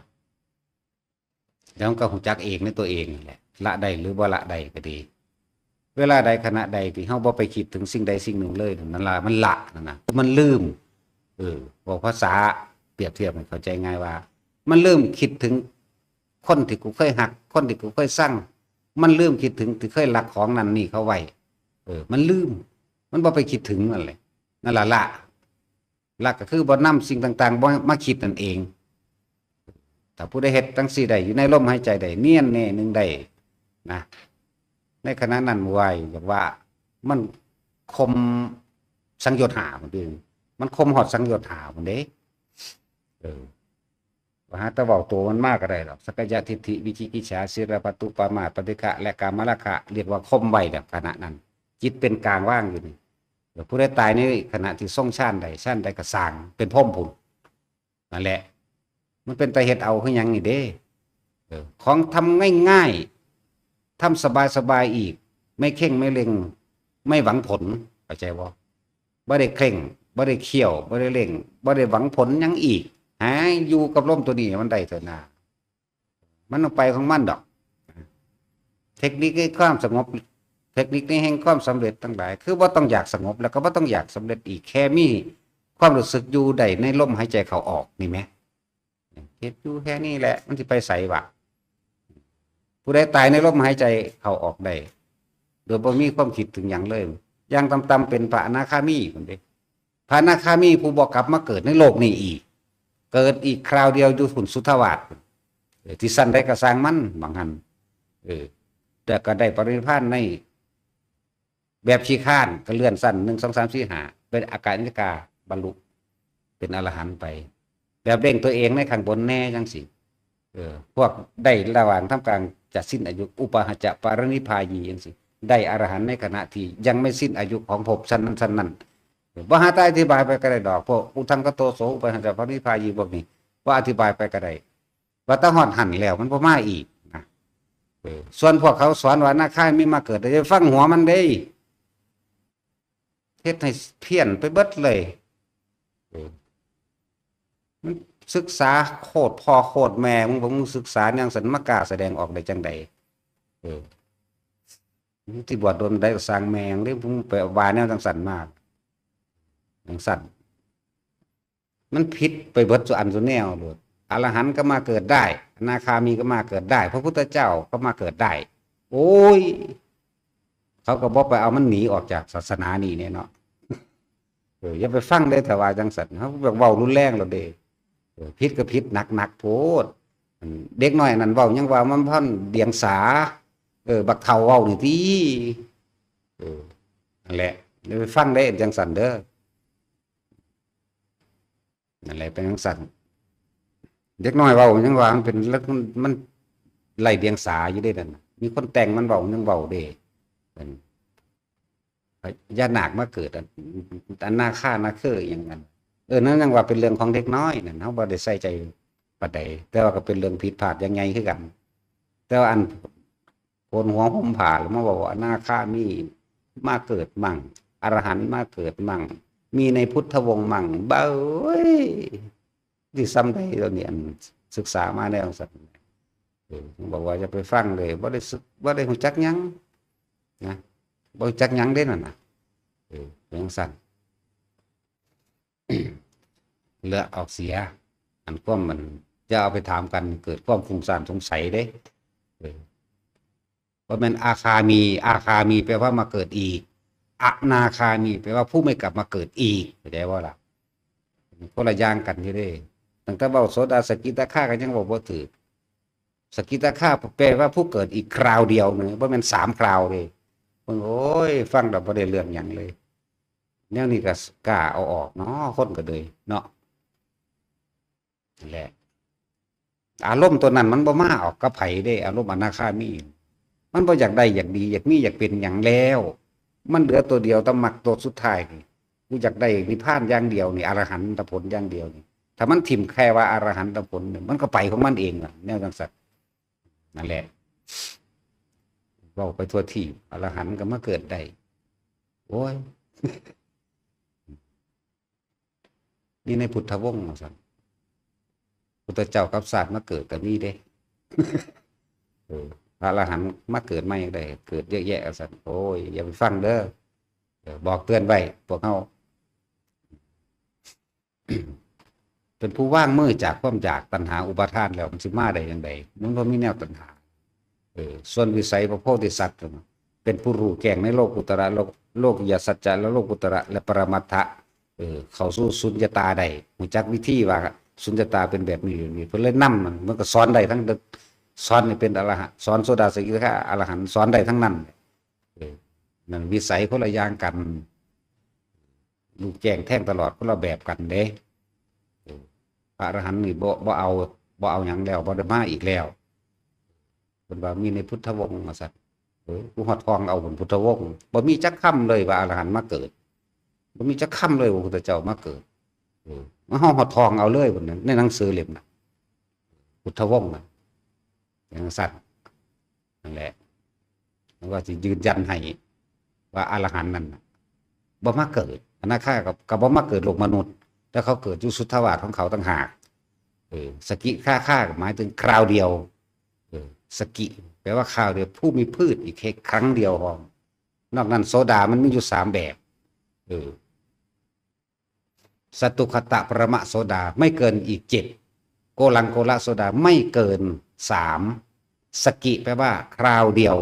แล้วก็ฮู้จักเองในตัวเองนั่นแหละ ละได้หรือบ่ละได้ก็ดี เวลาใดขณะใดที่เฮาบ่ไปคิดถึงสิ่งใดสิ่งหนึ่งเลย นั่นล่ะมันละนั่นนะ มันลืม เออ บอกภาษาเปรียบเทียบให้เข้าใจง่ายว่า มันลืมคิดถึงคนที่กูเคยฮัก คนที่กูเคยซัง มันลืมคิดถึงที่เคยรักของนั่นนี่เขาไว้ เออ มันลืม มันบ่ไปคิดถึงนั่นแหละ นั่นล่ะละ ละก็คือบ่นำสิ่งต่างๆ บ่มาคิดนั่นเอง ถ้าผู้ใดเฮ็ดจั่งซี้ได้ อยู่ในลมหายใจได้ เนียนแน่หนึ่งได้ นะ ในขณะนั้นไหวอยากว่า มันข่มสังโยชน์ห้าพุ้นเด้ มันข่มฮอดสังโยชน์ห้าพุ้นเด้ เออ ว่าหาแต่เว้าตัวมันมาก็ได้ดอก สักกายทิฏฐิ วิจิกิจฉา ศีลปะตุปามาท ปฏิฆะ และกามราคะ เรียกว่าข่มไว้แล้วขณะนั้น จิตเป็นกลางว่างอยู่นี่ เออ ผู้ใดตายในขณะที่ทรงฌานใด ฌานใดก็สร้างเป็นพรหมพุ้น นั่นแหละ มันเป็นตาเฮ็ดเอาคือหยังนี่เด้ เออ ของทำง่ายๆ ทำสบายๆ อีก ไม่เคร่งไม่เร่ง ไม่หวังผล เข้าใจบ่ บ่ได้เคร่ง บ่ได้เคี่ยว บ่ได้เร่ง บ่ได้หวังผลหยังอีก หาอยู่กับลมตัวนี้ให้มันได้เถอะนะ มันต้องไปของมันดอก เทคนิคในความสงบ เทคนิคในแห่งความสำเร็จทั้งหลาย คือบ่ต้องอยากสงบ แล้วก็บ่ต้องอยากสำเร็จอีก แค่มีความรู้สึกอยู่ได้ในลมหายใจเข้าออกนี่แหม เฮ็ดอยู่แค่นี้แหละ มันสิไปไสวะ ผู้ใดตายในลมหายใจเข้าออกได้ โดยบ่มีความคิดถึงหยังเลย อย่างต่ำๆ เป็นพระอนาคามีพุ้นเด้ พระอนาคามีผู้บ่กลับมาเกิดในโลกนี้อีก เกิดอีกคราวเดียวอยู่พุ้นสุทธาวาส เออ ที่ชั้นใดก็ซ่างมัน บางหั้น เออ แต่ก็ได้ปรินิพพานในแบบขี้คร้าน ก็เลื่อนชั้น หนึ่ง สอง สาม สี่ ห้า เป็นอากาลิกา บรรลุเป็นอรหันต์ไป แบบเร่งตัวเองในข้างบนแน่จั่งซี้ เออ พวกได้ระหว่างท่ามกลางจะสิ้นอายุ อุปาหะจะปรินิพพายีจังซี่ ได้อรหันต์ในขณะที่ยังไม่สิ้นอายุของภพชั้นนั้นชั้นนั้น เออ บ่หาแต่อธิบายไปก็ได้ดอก พวกอุทธังคโตโส อุปาหะจะปรินิพพายีพวกนี้ บ่อธิบายไปก็ได้ ว่าแต่ฮอดหั่นแล้วมันบ่มาอีกนะ เออ ส่วนพวกเขาสอนว่าอนาคามีมาเกิด อย่าไปฟังหัวมันเด้ เฮ็ดให้เพี้ยนไปเบิดเลย เออ มันศึกษาโคตรพ่อโคตรแม่ มึง มึงศึกษาแนวสันมากล้าแสดงออกได้จังใด เออ มึงสิบวชโดนได้ก็สร้างแม่งเด้ มึงไปว่าแนวจังสันมา จังสัน มันผิดไปเบิดสู่อันสู่แนวโลด อรหันต์ก็มาเกิดได้ อนาคามีก็มาเกิดได้ พระพุทธเจ้าก็มาเกิดได้ โอ้ย เขาก็บ่ไปเอามันหนีออกจากศาสนานี่เนี่ยเนาะ เออ อย่าไปฟังเด้ ถ้าว่าจังสัน เขาแบบเว้ารุนแรงแล้วเด้ เออ ผิดก็ผิดหนักๆโพด อันเด็กน้อยนั่นเว้ายังว่ามันพันเดียงสา เออ บักเฒ่าเว้านี่ติ เออ นั่นแหละ อย่าไปฟังเด้ จังสันเด้อ นั่นแหละ เป็นจังสัน เด็กน้อยเว้ายังว่ามันเป็น มันไร้เดียงสาอยู่เด้นั่นน่ะ มีคนแต่งมันเว้ายังเว้าเด้ เป็นพญานาคมาเกิด อัน อันนาคานาคืออหยังนั้น เออ นั่นยังว่าเป็นเรื่องของเด็กน้อยนั่น เฮาบ่ได้ใส่ใจปานใด แต่ว่าก็เป็นเรื่องผิดพลาดอย่างใหญ่คือกัน แต่ว่าอันโกนหัวห่มผ้าแล้วมาบอกว่าอนาคามีมาเกิดมั่ง อรหันต์มาเกิดมั่ง มีในพุทธวงศ์มั่ง เบ้ย ที่ซ้ำใดตัวนี้ อันศึกษามาแนวสัน เออ บอกว่าอย่าไปฟังเลย บ่ได้ศึก บ่ได้ฮู้จักหยังนะ บ่รู้จักหยังเด้นั่นน่ะ เออ เป็นจังซั่น เหลือออกเสีย อันความมัน จะเอาไปถามกัน เกิดความฟุ้งซ่านสงสัยเด้ เออ บ่แม่นอาคามี อาคามีแปลว่ามาเกิดอีก อนาคามีแปลว่าผู้ไม่กลับมาเกิดอีก เข้าใจบ่ล่ะ คนละอย่างกันอยู่เด้ ตั้งแต่เว้าโสดาสกิทาคาก็ยังเว้าบ่ถูก สกิทาคาแปลว่าผู้เกิดอีกคราวเดียวนึง บ่แม่นสามคราวเด้ เพิ่น โอ้ย ฟังแล้วบ่ได้เรื่องหยังเลย แนวนี้ก็กล้าเอาออกเนาะ คนก็เลยเนาะ นั่นแหละ อารมณ์ตัวนั้นมันบ่มาออกกับไผเด้ อารมณ์อนาคามี มันบ่อยากได้อยากดี อยากมีอยากเป็นหยังแล้ว มันเหลือตัวเดียว แต่มรรคตัวสุดท้ายนี่ กูอยากได้นิพพานอย่างเดียวนี่ อรหันตผลอย่างเดียวนี่ ถ้ามันถิ่มแค่ว่าอรหันตผลนี่ มันก็ไปของมันเองล่ะ แนวจังซั่น นั่นแหละ เว้าไปทั่วทีป อรหันต์ก็มาเกิดได้ โอ้ย นี่ในพุทธวงศ์ว่าซั่น พุทธเจ้ากลับชาติมาเกิดก็มีเด้ เออ พระอรหันต์มาเกิดใหม่ก็ได้ เกิดเยอะแยะว่าซั่น โอ้ย อย่าไปฟังเด้อ เออ บอกเตือนไว้ พวกเฮา เป็นผู้วางมือจากความอยากตัณหาอุปาทานแล้ว มันสิมาได้จั่งใด มันบ่มีแนวตัณหา เออ ส่วนวิสัยพระโพธิสัตว์ เป็นผู้รู้แจ้งในโลกุตระ โลก โลกิยสัจจะ และโลกุตระ และปรมัตถะ เออ เข้าสู่สุญญตาได้ รู้จักวิธีว่าสุญญตาเป็นแบบนี้ แบบนี้ เพิ่นเลยนำมัน มันก็สอนได้ทั้ง สอนให้เป็นอรหันต์ สอนโสดาสกิทาคาอรหันต์ สอนได้ทั้งนั้น เออ นั่นวิสัยคนละอย่างกัน รู้แจ้งแทงตลอดคนละแบบกันเด้ เออ พระอรหันต์นี่บ่ บ่เอา บ่เอาหยังแล้ว บ่ได้มาอีกแล้ว เพิ่นว่ามีในพุทธวงศ์ว่าซั่น เออ กูฮอดทองเอาบนพุทธวงศ์ บ่มีจักคำเลยว่าอรหันต์มาเกิด บ่มีจักคำเลยว่าพุทธเจ้ามาเกิด เออ มาเฮาฮอดทองเอาเลยบนนั้น ในหนังสือเล่มน่ะ พุทธวงศ์น่ะ อย่างซั่น นั่นแหละ แล้วก็สิยืนยันให้ว่าอรหันต์นั่นน่ะ บ่มาเกิด อนาคาก็ ก็บ่มาเกิดโลกมนุษย์ แต่เขาเกิดอยู่สุทธาวาสของเขาต่างหาก เออ สกิทาคาก็หมายถึงคราวเดียว เออ สกิ แปลว่าคราวเดียว ผู้มีพืชอีกแค่ครั้งเดียวพอ นอกนั้นโสดามันมีอยู่สามแบบ เออ สตุคตะปรมะโสดา ไม่เกินอีกเจ็ด โกลังโกละโสดา ไม่เกินสาม สกิ แปลว่าคราวเดียว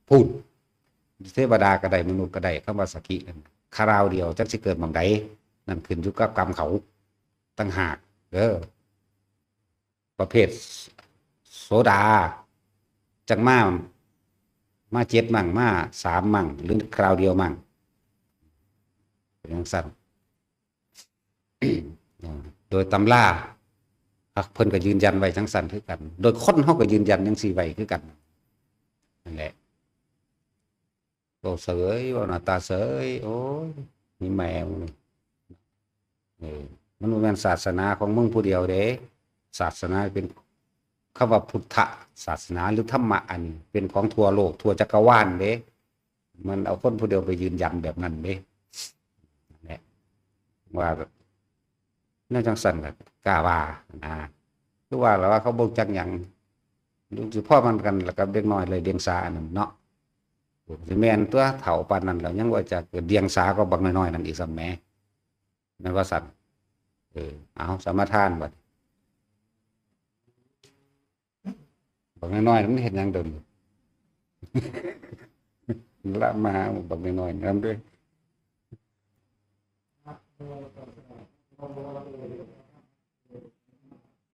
พุ้น เทวดาก็ได้ มนุษย์ก็ได้ คำว่าสกินั่น คราวเดียว จักสิเกิดหม่องใด นั่นขึ้นอยู่กับกรรมเขาต่างหาก เด้อ ประเภทโสดา จักมา มาเจ็ดมั่ง มาสามมั่ง หรือคราวเดียวมั่ง เป็นจั่งซั่น โดยตำรา อ่ะ เพิ่นก็ยืนยันไว้จั่งซั้นคือกัน โดยคนเฮาก็ยืนยันจั่งซี้ไว้คือกัน นั่นแหละ เว้าเสย เว้าหน้าตาเสย โอ้ย มีแม่มึง เออ มันบ่แม่นศาสนาของมึงผู้เดียวเด้ ศาสนาเป็น คำว่าพุทธศาสนาหรือธรรมะอันนี้เป็นของทั่วโลกทั่วจักรวาลเด้ มันเอาคนผู้เดียวไปยืนยันแบบนั้นเด้ นั่นแหละ ว่าแนวจั่งซั้นก็กล้าว่านะ คือว่าแล้วว่าเขาบ่จักหยัง ลูกสิพ้อมันกันแล้วกับเด็กน้อยเลยเดียงสาอันนั้นเนาะ สิแม่นตั๊ว เฒ่าปานนั้นแล้วยังว่าจะเกิดเดียงสากว่าบักน้อยๆนั่นอีกซ้ำแหม แม่นว่าซั่น เออ เอา สมาทานบัด บักน้อยๆมันเฮ็ดหยังเดี๋ยวนี้ ละมาหาบักน้อยๆนำเด้อ